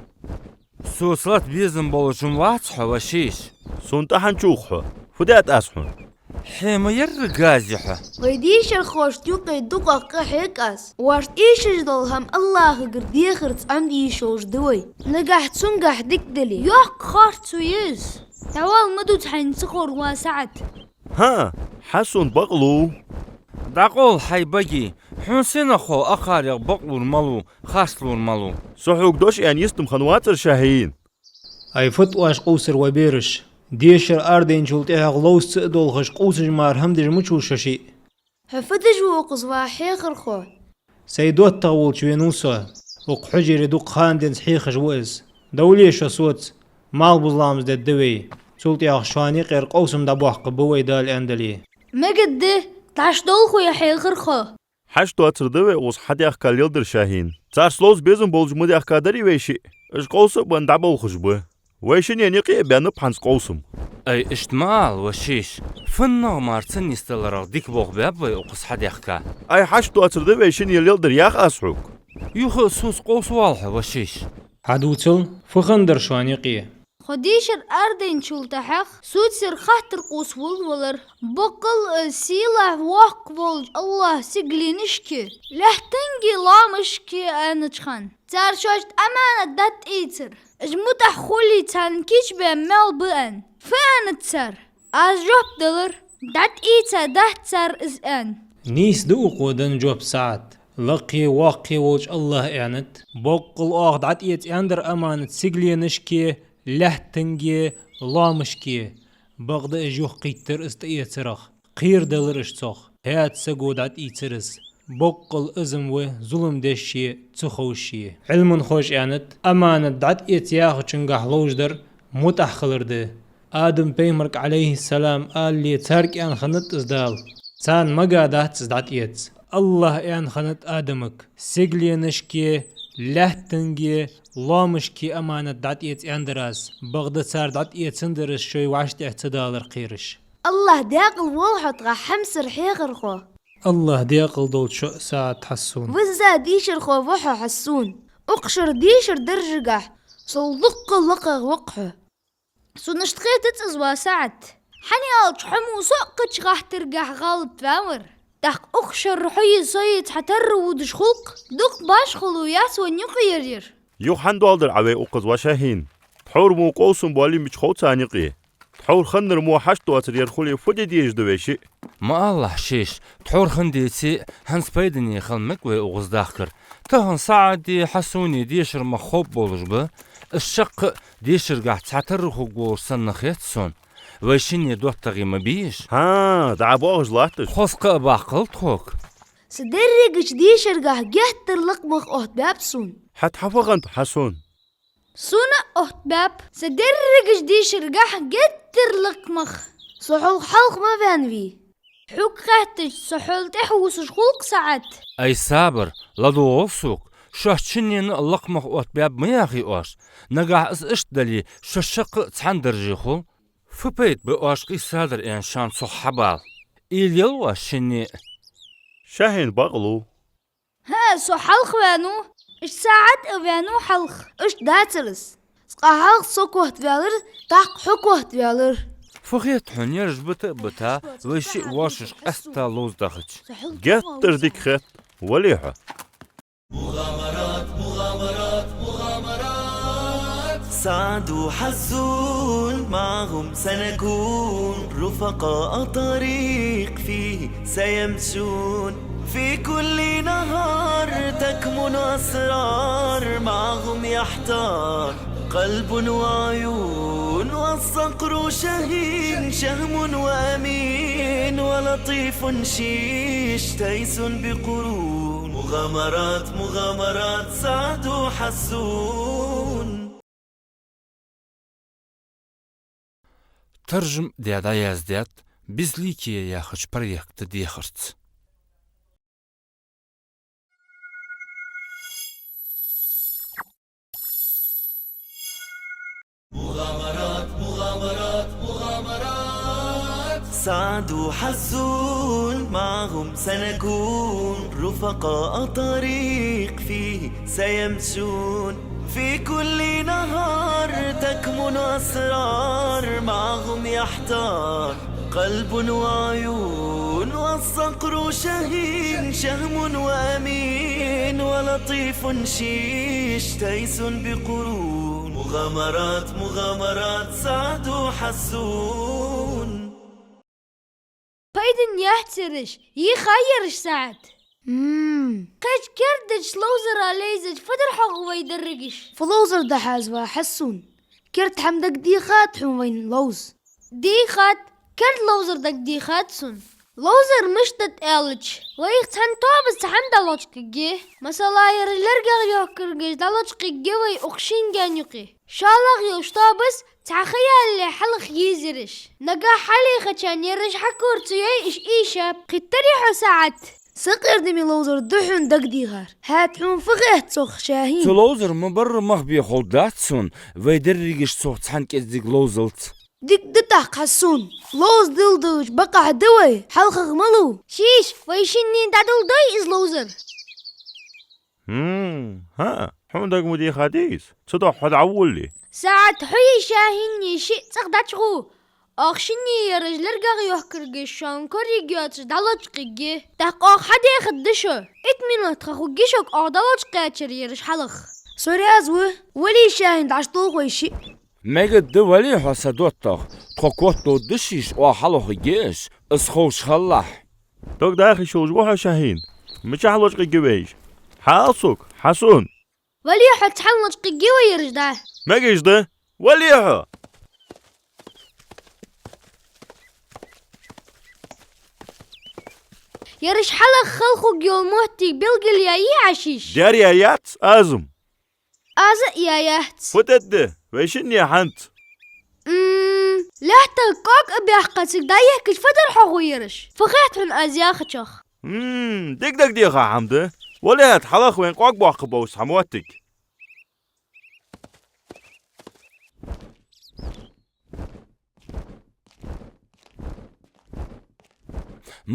Соца лата безам болаш-м вац хьо, ва шиш. Сона тӀа хӀана чувх хьо? Фу даьд аз хьона? Хье ма ерра гази хьо. Вай дешархошта юкъе дукхагӀа къахьег аз. Воашта эшаш дола хӀама АллахӀагара дехарца Ӏомаде йиш йолаш да вай. Нагахь цунгахь дика дале, йоккха харцо я из. ДӀавала, ма дувца хьайна ца ховр, ва СаӀад. ХӀаа, Хьасун, бакълув? ДӀакъовла хьай баге, хьона сенах хов акхарех бакълур малув, харцлур малув? Со хьога дош аьнна йистам хинна вацар, Шахин. Ай, фуд оаш къувсар, ва бераш? Дешар арадаьнначул тӀехьагӀа ловца ца а долхаш, къувсаш мара хӀама деш мича ва шо шиъ? Хьо фу деш ва укхаза, ва хьехархо? Сай доттагӀа волча венав со. Укх хьужаре дукха хана денз хьехаш ва из. Довле шо соца, малхбуза ламаз дергда вай. Цул тӀехьагӀа шоана юкъера къовсам дӀабоаккхаргба вай, Дала аьнна дале. Мегаргда, дӀаш долх вай, хьехархо. Хьашт доацар да вай укхаза хьадаьхка леладер, Шахьин. Цар ловза безам болаш ма даьхкадарий вай шиъ? Уж къовса а бенна дӀаболхаш ба. Вай шинне юкъе а баьннаб хӀанз къовсам. Ай, иштта ма ала, ва шиш. ФуннагӀа мара ца нисдаларах дика болх баьб вай укхаза хьадаьхка. Ай, хьашт доацар да вай шинне леладер, йоах аз хьога. Юха а соца къовса воалл хьо, ва шиш. Хьадувцал, фу хиннадар шоана юкъе? Тхо дешар арадайначул тӀехьагӀа, соца ер хаттар къувса волавелар, боккъал а сийлахь-воккха волча АллахӀа сигаленашка, лаьттанга лоамашка аьннача хана. Цар шоашта аманат дӀатӀаэцар, уж мутӀахьа хуле, царна кийчбаь маьл ба аьнна. Фу аьннад цар? Аз жоп далар: дӀатӀаэцадац цар из аьнна. Нийса да укхо денна жоп, СаӀад. Лакхе-воккхе волча АллахӀа аьннад: боккъал оаха дӀатӀаэца аьннадар аманат сигаленашка, лаьттанга лоамашка. Бакъда уж юхакхийттар из тӀаэцарах, кхерадалар уж цох. ХӀаьта саго дӀатӀаийцар из, боккъал изам ва зулам деш а, ца ховш а. Ӏилманхоша аьннад, аманат дӀатӀаэца яхачунгахьа ловш дар мутӀахьа хилар да. Адам пайхамарга, Ӏалайхи ссалам, алале, царга аьнна хиннад из Дала. Царна магадац из дӀатӀаэца. АллахӀа аьнна хиннад Адамага: сигаленашка, лаьттанга лоамашка аманат дӀатӀаэца аьннадар аз. Бакъда цар дӀатӀаэцандар из, шоай вӀаштӀехьа ца далар кхераш. АллахӀ даькъала волва хьо, тха хьамсара хьехархо. АллахӀ даькъала долда шо, СаӀад Хьассун. Визза дешархо ва хьо, Хьассун. Укх шера дешара даржагахьа сол дуккха лакхагӀа ва-кх хьо. Сона иштта хетац из, ва СаӀад. ХӀана аьлча хьо мо со а кхыча гӀаттаргахьа гӀалатваьвар. ТӀаккха укх шера хьои сои цхьатарра водаш хул-кх, дукха башхало яц вайна юкъера ер. Юха хӀана доаладир Ӏа вай укхаза, ва Шахьин? Тхьовра мо къовсам боале мича хов царна юкъе? Тхьовра хиннар мо хьашт доацар ер хуле, фу де дезаш да вай шиъ? Ма алалахь, шиш, тхьовра хинна деце а, хӀанз пайдане хила мег вай укхаза дахкар. Тахан СаӀади Хьассуни дешара мах ховргболаш ба. Уж шаккха а дешаргахьа цхьатарра хургволаш санна хет сона. Вай шинне доттагӀий ма бий уж. ХӀаа, дӀабоагӀаш латт уж. Хоза кхаъ а баккхалба тхога. Са дерригача дешаргахьа геттара лакха мах оттабаьб сона. ХӀаьта хьа фу хиннад, Хьассун? Сона а оттабаьб са дерригача дешаргахьа геттара лакха мах. Со хьол хьалха ма ваьннавий. Хьога хаьттача, со хьол тӀехьа вусаш хул-кх, СаӀад. Ай, сабар, ладувгӀал сога, шоашта шиннена а лакха мах оттабаьб ма яхий оаш. Нагахьа из иштта дале, шо шаккха а цхьана дарже хул. Фу пайда ба оаш къийсадар аьнна шоана цох хьабала? Уйла ел оаш шинне а. Шахьин бакълув. ХӀаа, со хьалха ваьннав, иштта СаӀад а ваьннав хьалха. Иштта дацар из. Цкъа хьалха со котваьлар, тӀаккха хьо котваьлар. Фу хет хьона, ераш бита а бита, вай шиъ воашаш къаьстта ловза дахача? Геттара дика хет, вале хьо. سعد وحسون معهم سنكون رفقاء طريق فيه سيمشون. في كل نهار تكمن أسرار معهم يحتار قلب وعيون. والصقر شهين شهم وأمين ولطيف شيش تيس بقرون. مغامرات، مغامرات سعد وحسون. Таржам даь дӀаяздаьд «Безликие» яхача проекта дехарца. مغامرات، مغامرات، مغامرات. سعد وحسون معهم سنكون رفقاء طريق فيه سيمشون. في كل نهار تكمن أسرار معهم يحتار قلب وعيون. والصقر شهين شهم وأمين ولطيف شيش تيس بقرون. مغامرات، مغامرات سعد وحسون. Пайдане яцараш, йихай ераш, СаӀад? М. Кхыча кердача ловзара лайзача фу дар хьогӀ вай дерригаш? Фу ловзар да хьа из, ва Хьассун? Керда хӀама дагадехад хьона вайна ловза? Дехад, керда ловзар дагадехад сона. Ловзар мишта да аьлча, вайх цхьан тобас цхьа хӀама дӀалочкъаргья. Масала, ераш лергах йохкаргаш дӀалочкъаргья вай укх шин гаьна юкъе. ШоллагӀа йолча тобас цхьа ха ялале хьалха еза ераш. Нагахь хьалъяхачарна ераш хьакора ца йой уж ийшаб. Кхийтарий хьо, СаӀад? Сакъердаме ловзар да хьона дагадехар. ХӀаьта хьона фу хет цох, ШахӀин? Цу ловзара ма барра мах бе ховргдац сона, вай дерригаш цох цхьан кӀеззига ловзалца. Дика да тӀаккха, Хьасан. Ловза дилла долча бакъахьа да вай, хьалхагӀа ма лов. Шиш, вай шинне дӀадоладой из ловзар? ХӀм, хӀаа, хьона дага ма дехадий из? Цудухьа хьо дӀаволале. СаӀад, хьои ШахӀини шиъ цӀагӀа дӀачугӀо. Оаха шинне ераш лергах йохкаргаш шоана корайоацаш дӀалочкъаргья. ТӀаккха оаха хьадехаргда шо. Итт минот ха хургья шуга оаха дӀалочкъаьчар ераш хьалха. Со раьза ва, вале, ШахӀин, дӀачудолх вай шиъ. Мегаргда, вале хьо, са доттагӀа, тхо котдовргда шиш, оаха хьалхагӀа ергья уж, из ховш хилалахь. Дог даха йиш йолаш ва хьо, ШахӀин. Мичахьа лочкъаргья вай уж? Хьаала сога, Хьасан. Вале хьо, цхьана лочкъаргья вай ераш дӀа. Мегаш да? Вале хьо! Ераш хьалха хала хургйола моттиг белгалъяьй Ӏа, шиш? Дер яь яц, Азам. Аз а яь яц. Фу тӀадда, вай шинне хӀанз? М, лаьттах кӀоаг а баьккха, цига дӀаехкача фу дар хьогӀ ераш? Фу хет хьона аз яхачох? М, дика дагадеха хӀама да. Вале хӀаьта хьалха вайна кӀоаг боаккхаргболаш цхьа моттиг.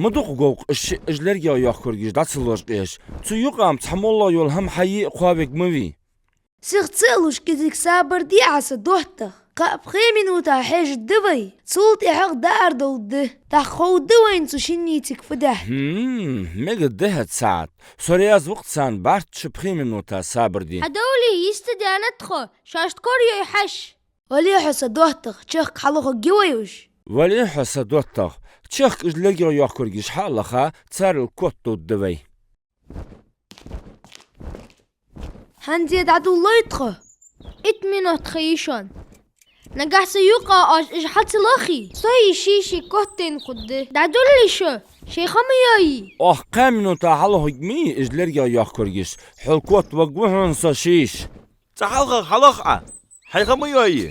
Ма дукха гӀовгӀа уж шиъ, уж лергах йохкаргаш дӀа ца лочкъаеш. Цу юкъа-м цхьа моллагӀа йола хӀама хьае а кхоавергма вий. Сиха ца а луш, кӀезига сабар де Ӏа, са доттагӀа. Кхаъ, пхе минута хьежаргда вай, цул тӀехьагӀа даар доларгда. ТӀаккха ховргда вайна цу шиннеи цига фу даьхьа. ХӀм, мегаргда хӀаьта, СаӀад. Со раьза ва-кх царна барт, шо пхе минута сабар де. Хьадовле, йистедаьннад тхо, шоашта корайой хьажа. Вале хьо, са доттагӀа, чехка хьалхагӀа ергья вай уж. Вале хьо, са доттагӀа, чехка уж лергах йохкаргаш хьа а лаха, царел котдовргда вай. ХӀанз дӀадоладой тхо? Итт минот ха я шоана. Нагахь са юкъа оаш уж хьа ца лохе, сои шиши котдайна хургда. ДӀадоладолий шо, шоай ха ма йоае. Оаха кхаь минута хьалхагӀа ергья уж лергах йохкаргаш, хьол котвергва хьона со, шиш. ЦӀа хьалхагӀа хьалаха Ӏа, хьай ха ма йоае.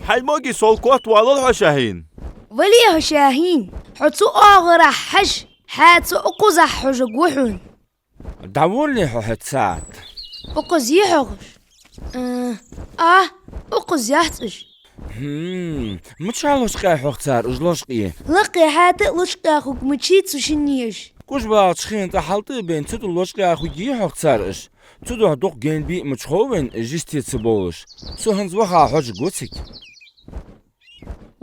Хьай моги сол котвалал хьо, ШахӀин. Вале хьо, ШахӀин, хьо цу оагӀорахьа хьажа, хьаьца укхазахьа хьожаргва хьона. ДӀаволале хьо хӀаьта, СаӀад. Укхаза йий хьогӀ уж? Э, а, укхаза яц уж. ХӀм, мичахьа лочкъаяьй хьогӀ цар уж лочкъае? Лакхе хьаьта а лочкъаяь хургмачий цу шинне уж? КӀуж багӀача хена тӀа хьалтӀа а байна, цу тӀа лочкъаяь хургья хьогӀ цар уж. Цудухьа дукха генабе а ма хов вайна уж йисте ца бовлаш. Со хӀанз ваха хьожаргва цига.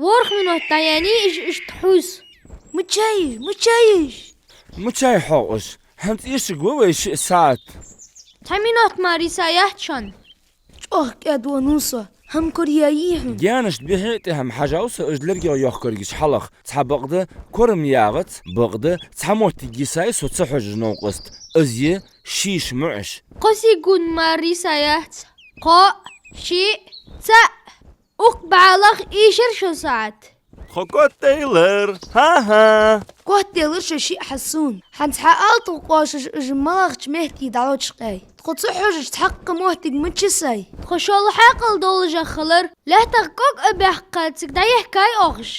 ВорхӀ минот дӀаяьннай уж иштта хьувза. Мичай уж, мичай уж? Мичахьа хьогӀ уж? ХӀанз эшаргва вай шиъ, СаӀад. Цхьа минот мара йиса яц шоана. ЧӀоагӀа кӀаьдвеннав со. ХӀама кораяьй хьона. Гаьнашта бихьа а тӀехьа-м хьажав со уж лергах йохкаргаш хьалха. Цхьабакъда, кора-м ягӀац, бакъда, цхьа моттиг йисай со ца хьожаш новкъост. Из я шийша муӀаш. Кхо секунд мара йиса яц. Кхоъ, шиъ, цаӀ. Укх бӀаьлах эшар шо, СаӀад. Тхо котдаьлар. ХӀа-хӀа. Котдаьлар шо шиъ, Хьасан. ХӀанз хьаала тхога, оаш уж малагӀча метте дӀалочкъаяьй? Тхо ца хьожаш цхьаккха моттиг ма чу йисай. Тхо шолла хьаькъал долашагӀа хилар. Лаьттах кӀоаг а баьккха, цига дӀаехкай оаха уж.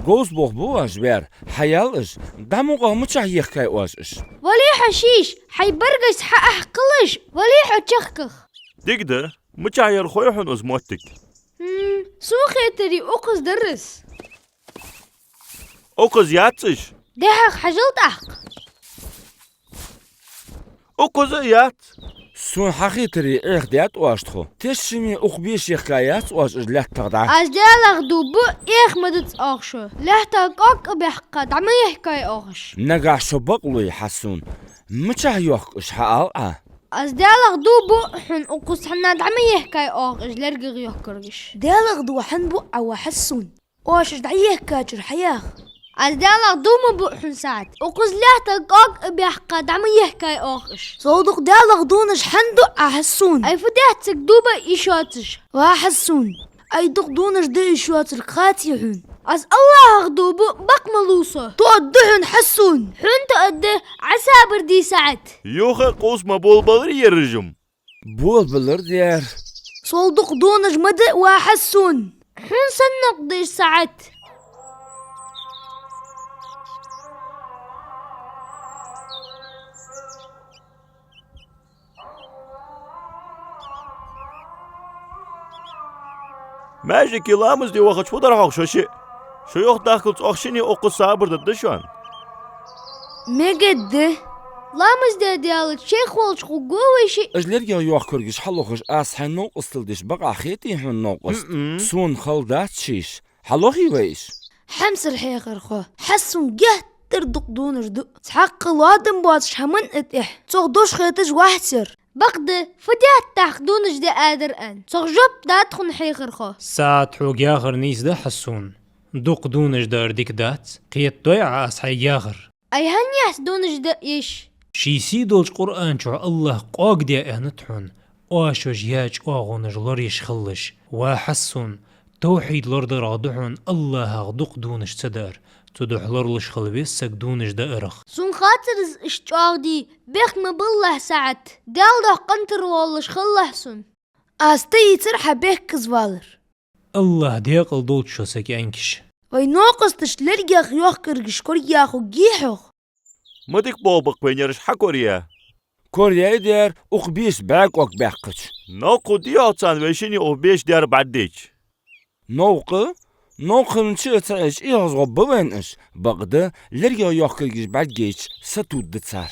Говза болх ба оаш баьр, хьаяьлла уж, дӀа мукъагӀа мичахьа ехкай оаш уж? Вале хьо, шиш, хьай баргашца хьаӀохкхалаш, вале хьо чехках. Дика да, мичахьа яр хой хьона из моттиг? ХӀм, сона хетаре, укхаза дар из. Укхаза яц уж. ДехьагӀа хьажал тӀаккха. Укхаза а яц. Сона хьахетаре, Ӏехадаьд оаш тхо. Тешшаме укх беша ехкаяц оаш уж лаьттах дӀа. Аз Даьлах дув буъ, Ӏеха ма дац оаха шо. Лаьттах кӀоаг а баьккха, дӀа ма ехкай оаха уж. Нагахь шо бакълой, Хьасан. Мичахьа йохк уж, хьаала Ӏа? Аз Даьлах дув буъ хьона, укхаза цхьаннахьа дӀа ма ехкай оаха уж лергах йохкаргаш. Даьлах дув хӀана буъ Ӏа, ва Хьасан? Оаш уж дӀаехкачура хьаяха. Аз Даьлах дув ма буъ хьона, СаӀад. Укхаза лаьттах кӀоаг а баьккха, дӀа ма ехкай оаха уж. Сол дукха Даьлах дувнаш хӀана дуъ Ӏа, Хьасан? Ай фу даьд цига дув баа йиш йоацаш? Ва Хьасан, ай дукха дувнаш да йиш йоацар кхаций хьона? Аз АллахӀах дув бу, бакъ ма лув со. Тоъаргда хьона, Хьасун. Хьона тоъаргда, Ӏа сабар де, СаӀад. Юха къувса ма болабалар, еррижам. Болабалар дер. Сол дукха донаш ма диъ, ва Хьасун. Хьона санна новкъа деш, СаӀад. Маьждиге ламаз де вахача фу дар хьогӀ шо шиъ? Шо юхадахкалца оаха шинне укхаза сабар дергда шоана. Мегаргда. Ламаз де даьлча, шайх волча хургва вай шиъ. Уж лергех йохкаргаш хьалохаш, аз хьай новкъостал деш бакъахьа хетий хьона, новкъост? М-м. Сона хала дац шиш. Хьалохий вай уж? Хьамсара хьехархо, Хьасун геттара дукха донаш ду. Цхьаккха лоадам боацаш хӀама а тӀехь, цох дош хеташ вац ер. Бакъда, фу даьд тӀаккха донаш де адар аьнна? Цох жоп да тхона, хьехархо. СаӀад, хьога яхар нийса да, Хьасун. Дукха донаш дар дика дац, кхетадой Ӏа аз хьайга яхар. Ай хӀана яц донаш дар еш? Ший сий долча Къуръан чу АллахӀа къоаг даь аьннад хьона, оашош яь чӀоагӀонаш лораеш хилалаш. Ва Хьасун, тавхьид лорадарах да хьона АллахӀах дукха донаш ца дар, цудухьа лоралуш хила веза саг донаш даарах. Сона хацар из иштта чӀоагӀа де, бехк ма балалахь, СаӀад. Даьла духьа къинтӀера волалуш хилалахь сона. Аз тӀаийцар хьа бехказа валар. АллахӀ декъала долда шо, са кӀаьнкаш. Вай новкъосташ лергех йохкаргаш кораяь хургьий хьох? Ма дика болх ба-кх вайна ераш хьакораяь. Кораяьй дер, укх беша бӀаь кӀок баьккхача. Новкъа хургдий хьогӀ царна вай шинне укх беша дер бӀаргадайча? Новкъа? Новкъа хиннача а ца Ӏеш, эгӀазгӀоргба вайна уж. Бакъда, лергех йохкаргаш бӀаргайча, сатувргда цар.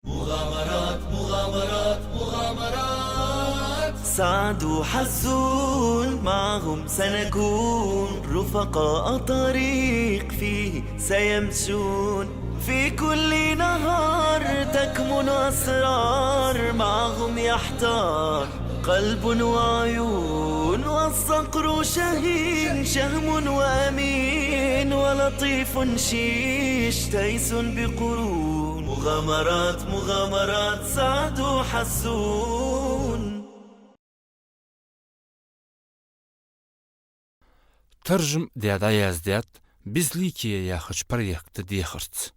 مغامرات، مغامرات، مغامرات. سعد وحسون معهم سنكون رفقاء طريق فيه سيمشون. في كل نهار تكمن أسرار معهم يحتار قلب وعيون، والصقر شهين شهم وأمين، ولطيف شيش تيس بقرون. مغامرات، مغامرات، سعد وحسون. Таржам даь дӀаяздаьд «Безликие» яхача проекта дехарца.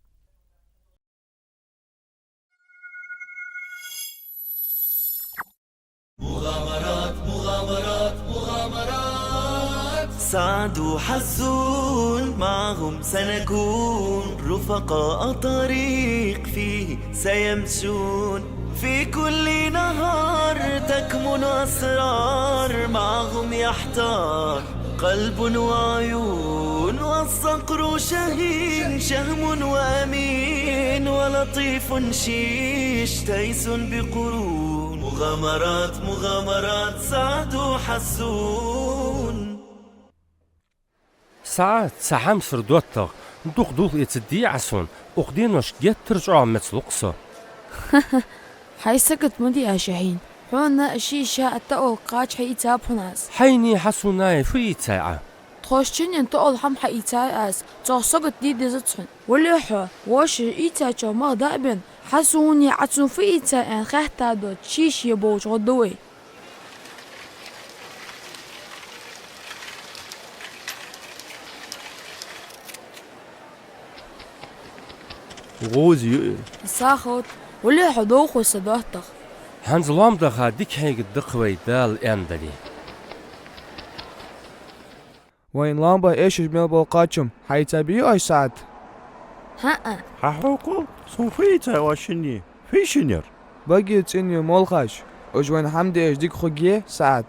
مغامرات، مغامرات، مغامرات. سعد وحسون معهم سنكون رفقاء طريق فيه سيمشون. في كل نهار تكمن أسرار معهم يحتار قلب وعيون، والصقر شهين شهم وأمين، ولطيف شيش تيس بقرون. مغامرات، مغامرات، سعد وحسون. СаӀад, са хьамсара доттагӀа, дукха дулх эцаргдий Ӏа сона, укх деношка геттара чӀоагӀа мецалу-кх со. Хьай сагот ма дий аз шоайна. Хьона ший ша а тоъал кхача хьаийцаб хьона аз. Хьайнеи Хьасунаи фу ийцай Ӏа? Тхоашта шиннена тоъал хӀама хьаийцай аз, цох сагот де дезац хьона. Вале хьо, вошас ийцачох мах дӀа а бенна, Хьасуни Ӏа цунна фу ийцай аьнна хаьтта доацаш, ший-ший болча гӀоргда вай. ГӀоза ю из. Сахот, вале хьо довхой, са доттагӀа. ХӀанз лоам даха дика хьегадда-кх вай, Дала аьнна дале. Вайна лоам баха эшаш мел бола кхачам хьаийцабий оаш, СаӀад? ХӀаа. Хьахьокхал, сона фу ийцай оаш шинне? Фу я шун ер? Баге цӀенъе молхаш. Уж вайна хӀама деш дика хургья, СаӀад?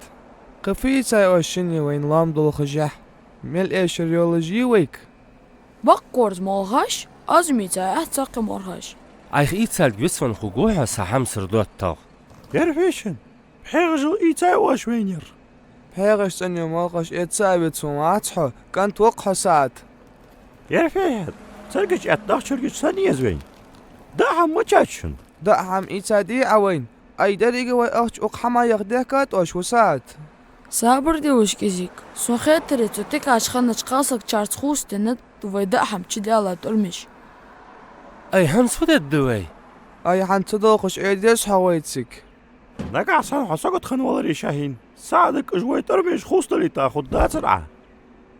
Кхы фу ийцай оаш шинне вайна лоам долхашехь? Мел эшар йолаш йий вайга? Бакъ корза молхаш, аз-м ийцай Ӏа цхьаккха молхаш. Ӏайха ийцалга вицвенна хургва хьо, са хьамсара доттагӀа. Ер фу я шун? ПхьегӀажал ийцай оаш вайна ер? ПхьегӀаш цӀенъе молхаш эца а вицвенна вац хьо, кӀант ва-кх хьо, СаӀад. Ер фу я хьона? Царгача аьтта дахчургача санна еза вайна. ДӀа хӀама ма чача шун. ДӀа хӀама ийцадий Ӏа вайна? Ай, деррига вай ахча укх хӀамаех дехкад оаш, ва СаӀад? Сабар де вай, кӀезига. Сона хетаре, цу тикача ханнача кхалсагчарца хувцаденнад вай дӀа хӀама чудаьлла тӀормеш. Ай, хӀанз фу дергда вай? Ай, хӀанз ца довхаш Ӏе деза хьо вайцига. Нагахьа санна хьо сагот хинна валаре, Шахьин, СаӀадага уж вай тӀормеш хувцадалийта хургдацар Ӏа.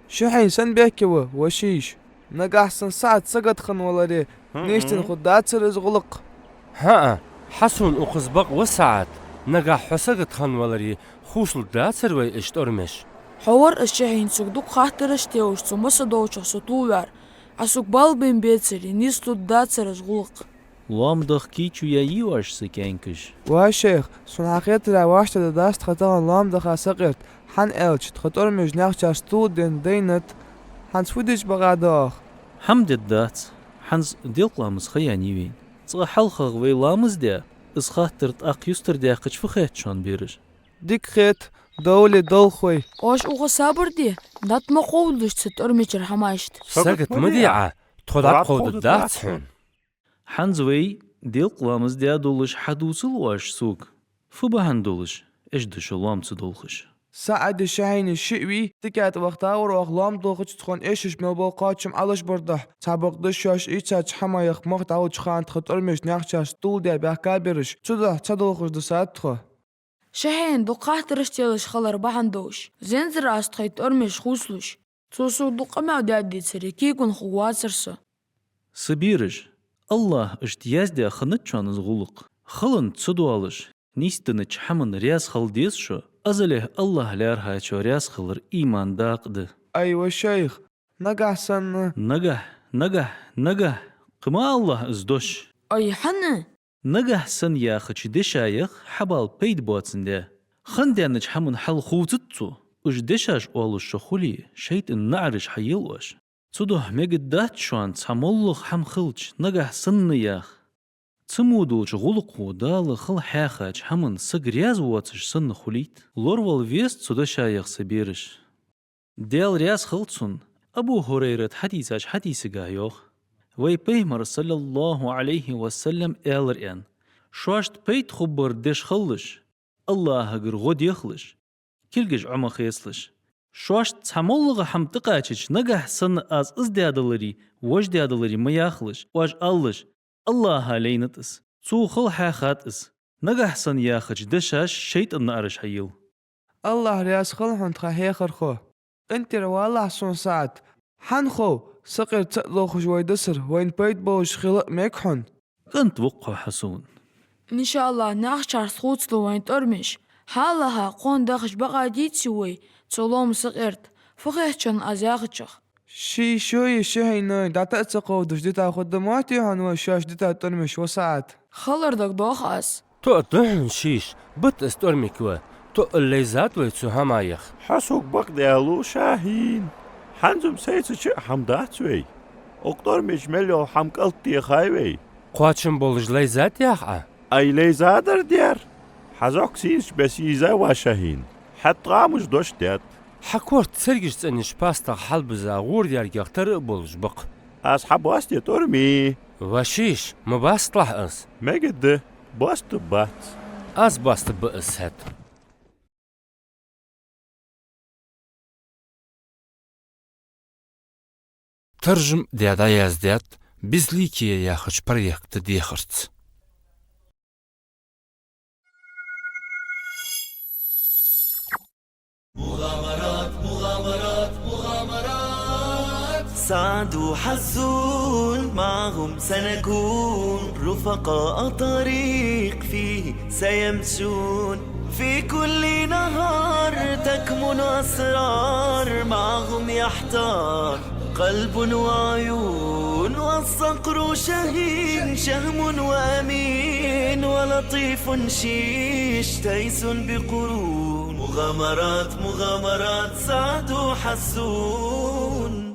Ши хьайна сенна бехке ва, ва шийша? Нагахь санна СаӀад сагота хинна валаре, нийсденна хургдацар из гӀулакх. ХӀаа, хьа сона укхаза бакъ ва, СаӀад, нагахь хьо сагота хинна валаре, хувцалургдацар вай уж тӀормеш. Хьо вар из ши хьайна сога дукха хаттараш телаш, цу масса долчох со тувлаваьр. Ӏа сога бала бе безаре, нийслургдацар из гӀулакх. Лоам даха кийчо яьй оаш, са кӀаьнкаш? Ва шайх, сона хьахетара, вӀаштӀехьдаргдац тха тахан лоам даха сакъерда, хӀана аьлча тха тӀормеш наьхачарца тувладенна дайнад. ХӀанз фу дича бакъахьа да оаха? ХӀама дергдац, хӀанз делкъа ламаз ха яьннай вайна. Цкъа хьалхагӀа вай ламаз даь, из хаттар тӀаккха юстардаьккхача фу хет шоана, бераш? Дика хет, довле долх вай. Оаш укхаза сабар де, дӀатӀа ма кховдалаш цу тӀормечара хӀамашта. Сагота ма де Ӏа, тхо дӀакховдаддац хьона. ХӀанз вай делкъа ламаз даь долаш хьадувцал оаш сога, фу бахьан долаш эшаду шо лоам ца довлхаш? СаӀади ши хьайни шиъ вий, дикагӀа тӀавахийта вар оаха лоам довлхача, тхона эшаш мел бола кхоачам Ӏалашбаргдолаш. Цхьабакъда шоаш ийцача хӀамаех мах дӀалуча хана тха тӀормеш наьхачарца тувладаь баьхка бераш. Цудухьа ца довлхаш дисад тхо. Ши хьайна дукха хаттараш телаш хилар бахьан долаш, зензар аз тхоай тӀормеш хувцалуш. Цо сога дукха къамаьл даьдацаре, кегий хургвацар со. Са бераш, АллахӀа иштта яздаь хиннад шоана из гӀулакх. Хиланца ца доалаш, нийсденнача хӀаманна раьза хила деза шо, азалехь АллахӀ лаьрхӀачоа раьза хилар иман дакъа да. Ай, ва шайх, нагахь санна. Нагахь, нагахь, нагахь, кхы ма алалахь из дош. Ай, хӀана? Нагахь санна яхача дешаех хьа бала пайда боацандаь. Хинна даьннача хӀаман хьал хувцац цо. Уж дешаш оалаш шо хуле, шайтӀан наӀараш хьаел оаш. Цудухьа мегаргдац шоана цхьа моллагӀа хӀама хилча, нагахь санна яха. Цу мо долча гӀулакхо Дала хила хьехача хӀаманна саг раьза воацаш санна хулийта. Лоравала веза цу дешаех, са бераш. Даьла раьза хилва цунна, Абу ХӀурайрата хьадийцача хьадисагахь йоах: вай Пайхамара, саллаллахӀу Ӏалайхи ва саллам, аьлар аьнна: шоашта пайда хургбар деш хилалаш, АллахӀагара гӀо дехалаш, кулгаш Ӏо ма хецалаш. Шоашта цхьа моллагӀа хӀама тӀакхачача, нагахь санна аз из даьдаларе, вож даьдаларе ма яхалаш, оаш алалаш: АллахӀа лайнад из, цо хила хьехад из. Нагахь санна яхача дешаш шайтӀан наӀараш хьаел. АллахӀ раьза хилва хьона, тха хьехархо. КъинтӀера валахь сона, СаӀад. ХӀана хов, сакъерда ца а довлхаш вай дисар, вайна пайда болаш хила а мег хьона. КъинтӀ ва-кх хьо, хьа сона. ИншааллахӀ, наьхачарца хувцалу вайна тӀормеш. ХӀаьта кхоана дахача бакъахьа дийцай вай цу лоама сакъерда, фу хет шоана аз яхачох. Ший шоай, ши хьайнай дӀатӀа а ца кховдаш дита хургда моттий хьона вай шоаш дита тӀормеш, ва СаӀад? Хилар дагадох аз. Тоъал да хьона, шийша, бита из тӀормиг вай, тоъал лайзад вай цу хӀамаех. Хьо сога бакъ даьлу, ШахӀин. ХӀанз-м сайца чу а хӀама дац вай. Укх тӀормеча мел йола хӀама кӀалтӀехай вай. Кхоачам болаш лайзад яхий Ӏа? Ай, лайзадар дер. Хьа зӀок сийсача беса ийзай, ва ШахӀин. ХӀаьта тӀа муж дош даьд. Хьа корта цергаш цӀенъеш, пастах хьалбиза, гӀора дерригах тара а болаш ба-кх. Аз хьабоастаде тӀорми? Ва шийша, ма босталахь из. Мегаргда, боастабац. Аз боастабу из хӀаьта. Таржам даь дӀаяздаьд «Безликие» яхача проекта дехарца. سعد وحسون معهم سنكون رفقاء طريق فيه سيمشون. في كل نهار تكمن أسرار معهم يحتار قلب وعيون. والصقر شهين شهم وأمين ولطيف شيش تيس بقرون. مغامرات مغامرات سعد وحسون.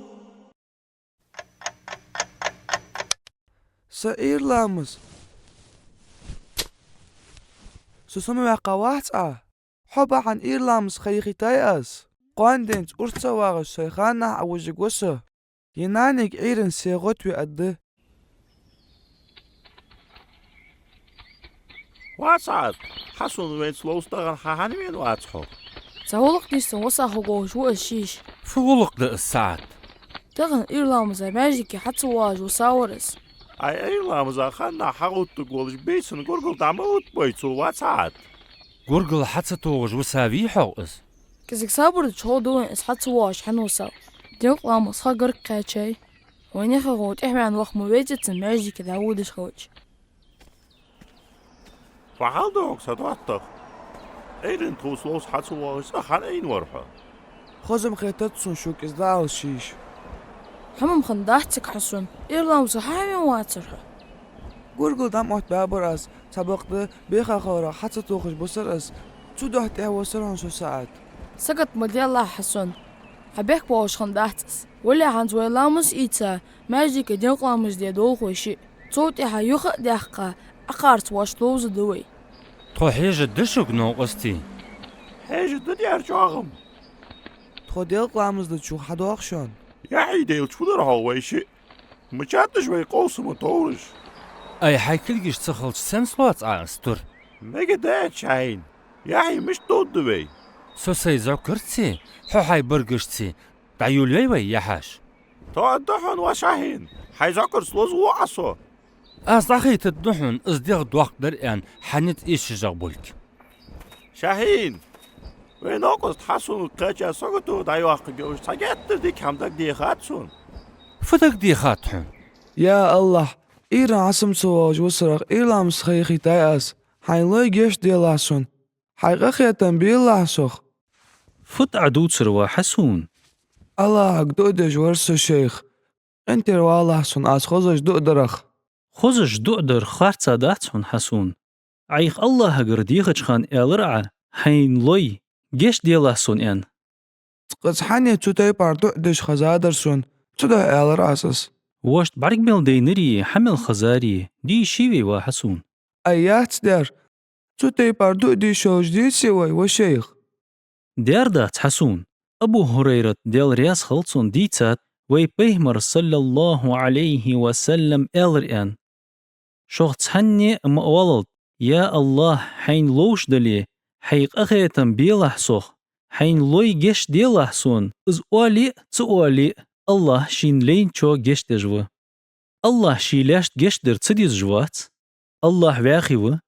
Са Ӏуйра ламаз. Со сомаваьккха вац Ӏа. Хьо бахьан Ӏуйра ламаз ха яхийтай аз. Кхоана денз урс ца вагӀаш сай ханнахьа Ӏовижаргва со. Е нанега Ӏуйран сагӀот виа да. Ва СаӀад, хьа сона вайца ловца тахан хьа хӀана вена вац хьо? Цхьа гӀулакх дийца виса хургволаш ва из, шийша. Фу гӀулакх да из, СаӀад? Тахан Ӏуйра ламаза маьждиге хьа ца воагӀаш висавар из. Ай, Ӏуйра ламаза ханнахьа хьагӀоттаргволаш бийсан гургал дӀа ма оттабой цо, ва СаӀад. Гургал хьа ца тохаш висавий хьогӀ из? КӀезига сабар да, чӀоагӀа довзийта из хьа ца воагӀаш хьанна висав. Делкъа ламаз ха гарга кхаьчай. Вайнаьха гӀо тӀехваьнна ваха ма везий цун маьждиге дӀаводаш хилча. Фу хьал да хьога, са доттагӀа? Ӏуйрийна тхоца ловза хьа ца воагӀаш, цкъа хьан айна вар хьо? Хоза ма хетац сона шуга из дӀаала шийша. Хьо ма хиннадац цига, Хьасан, Ӏуйра ламаза хьавена вацар хьо? Гургал дӀа ма оттабаьбар аз, цхьабакъда беха хиларах хьа ца тохаш бисар аз. Цудухьа тӀехьависар хьона со, СаӀад. Сагота ма делахь, Хьасан. Хьа бехк боагӀаш хиннадац из. Вале, хӀанз вай ламаз ийца, маьждиге делкъа ламаз де долх вай шиъ. Цул тӀехьа юха а даьккха, Ӏокхарца воаш ловза да вай. Тхо хьежаргда шуга, новкъостий. Хьежаргда, дера чӀоагӀа-м. Тхо делкъа ламаз дечох хьадоагӀа шоана. Яхьий, делча фу дар хьогӀ вай шиъ? Мичад уж вай къовсама товраш? Ай, хьай кулгаш ца хилча, сенца лоац Ӏа из тур? Мегаргда аьннад Шахьина. Яхьий, мишта довргда вай? Со сай зӀакарцеи, хьо хьай баргашцеи дӀайолайой вай яхьаш? Тоаргда хьона, ва Шахьин, хьай зӀакарца лозаву Ӏа со. Аз дӀахайтаргда хьона, из дегӀ доккха дар аьнна, хьа низ эшаш болга. Шахьин, вай новкъост Хьасана кхаьча сагото дӀайоаккхаргйолаш цхьа геттара дика хӀама дагадехад сона. Фу дагадехад хьона? Я АллахӀ, Ӏуйрийна Ӏа сам ца воагӀаш висарах Ӏуйра ламаз ха яхийтай аз. Хьайна лой гешт делахь сона. Хьай къахетам белахь сох. Фуд Ӏа дувцар, ва Хьасан? АллахӀага дуӀа деш вар со, шейх. КъинтӀера валахь сона, аз хозаш дуӀа дарах. Хозаш дуӀа дар харцадац хьона, Хьасан. Ӏайха АллахӀагара дехача хана аьлар Ӏа: «Хьайна лой, гешт делахь сона», — аьнна. Цкъа цхьанне цу тайпара дуӀа деш хезадар сона, цудухьа аьлар аз из. Вешта бӀарг мел дайнари, хьа мел хезари дийший вай, ва Хьасан? Ай, яц дер. Цу тайпара дуӀа деш йолаш дийций вай, ва шейх? Дер дац, Хьасан. Абу ХӀурайрата, Даьла раьза хилва цунна, дийцад, вай Пайхамара, саллаллахӀу Ӏалайхи ва саллам, аьлар аьнна: «Шух цхьанне а ма оалалда: „Я АллахӀ, хьайна ловш дале, хьай къахетам белахь сох, хьайна лой гешт делахь сона“, из оале а, ца оале а, АллахӀ шийна лайначоа гешт деш ва. АллахӀ ший лаьшта гешт дар ца дезаш вац. АллахӀ ваьхий ва.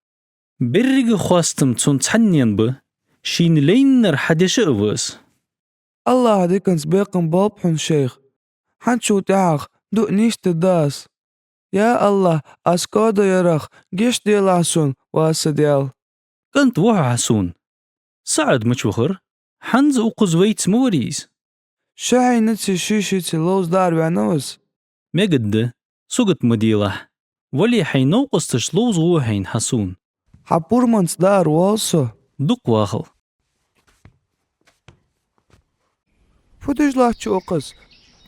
Беррига хоастам цунна цхьаннена ба, шийна лайнар хьадеш а ва из». АллахӀа диканца бекхам болба хьона, шейх. ХӀанзчул тӀехьагӀа дуӀа нийсдергда аз. Я АллахӀ, аз кӀоа даь ярах гешт делахь сона, ва са Даьла. КӀант ва хьо, Хьасан. СаӀад мича вахар? ХӀанз укхаза вайца ма варий из? Шахьинаца, шийшаца ловза даар ваьннав из. Мегаргда, сагота ма делахь. Вале, хьай новкъосташца ловза гӀо хьайна, Хьасан. Хьа пурманца даар воал со. Дукха вахал. Фу деш латтача укхаза?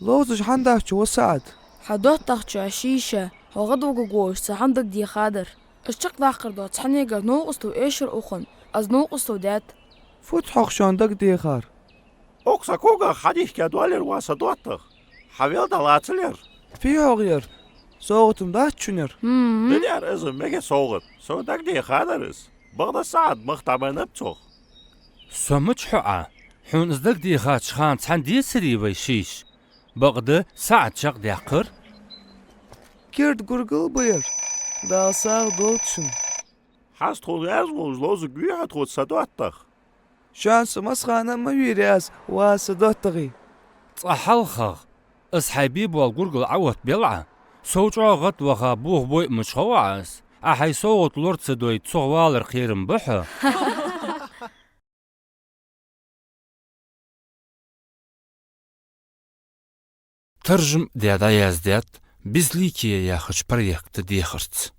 Ловзаш хӀана дац, ва СаӀад? Хьа доттагӀчоа шийша хьо гӀадвугаргволаш цхьа хӀама дагадехадар. Из чакхдаккхаргдола цхьаннегара новкъостал эшар укхунна, из новкъостал даьд. Фуд хьох шоана дагадехар? Укх са когах хьадийхка доаллар, ва са доттагӀа. Хьа вел дӀалацалар. Фу я хьогӀ ер? СовгӀат-м дац шоана ер? Мгм. Динар из мега совгӀат. Сона дагадехадар из. Бакъда СаӀад мах дӀабаьннаб цох. Со мича хьу Ӏа? Хьона из дагадехача хана цхьана децарий вай шийша? Бакъда СаӀад чакхдаьккхар. Керда гургал ба ер. Дала сагӀа долда шун. Хьажа, тхона раьза волаш ловзаргвий хьо тхоца, са доттагӀа? Шоана со массахана а ма вий раьза, ва са доттагӀий. Цкъа хьалхагӀа, аз хьай бе бола гургал Ӏооттабел Ӏа. Сов чӀоагӀа гӀадваха, бохабой а мича хов Ӏа из. Ӏа хьай совгӀат лора ца дой, цох валар кхерам ба хьо. Таржам даь дӀаяздаьд «Безликие» яхача проекта дехарца.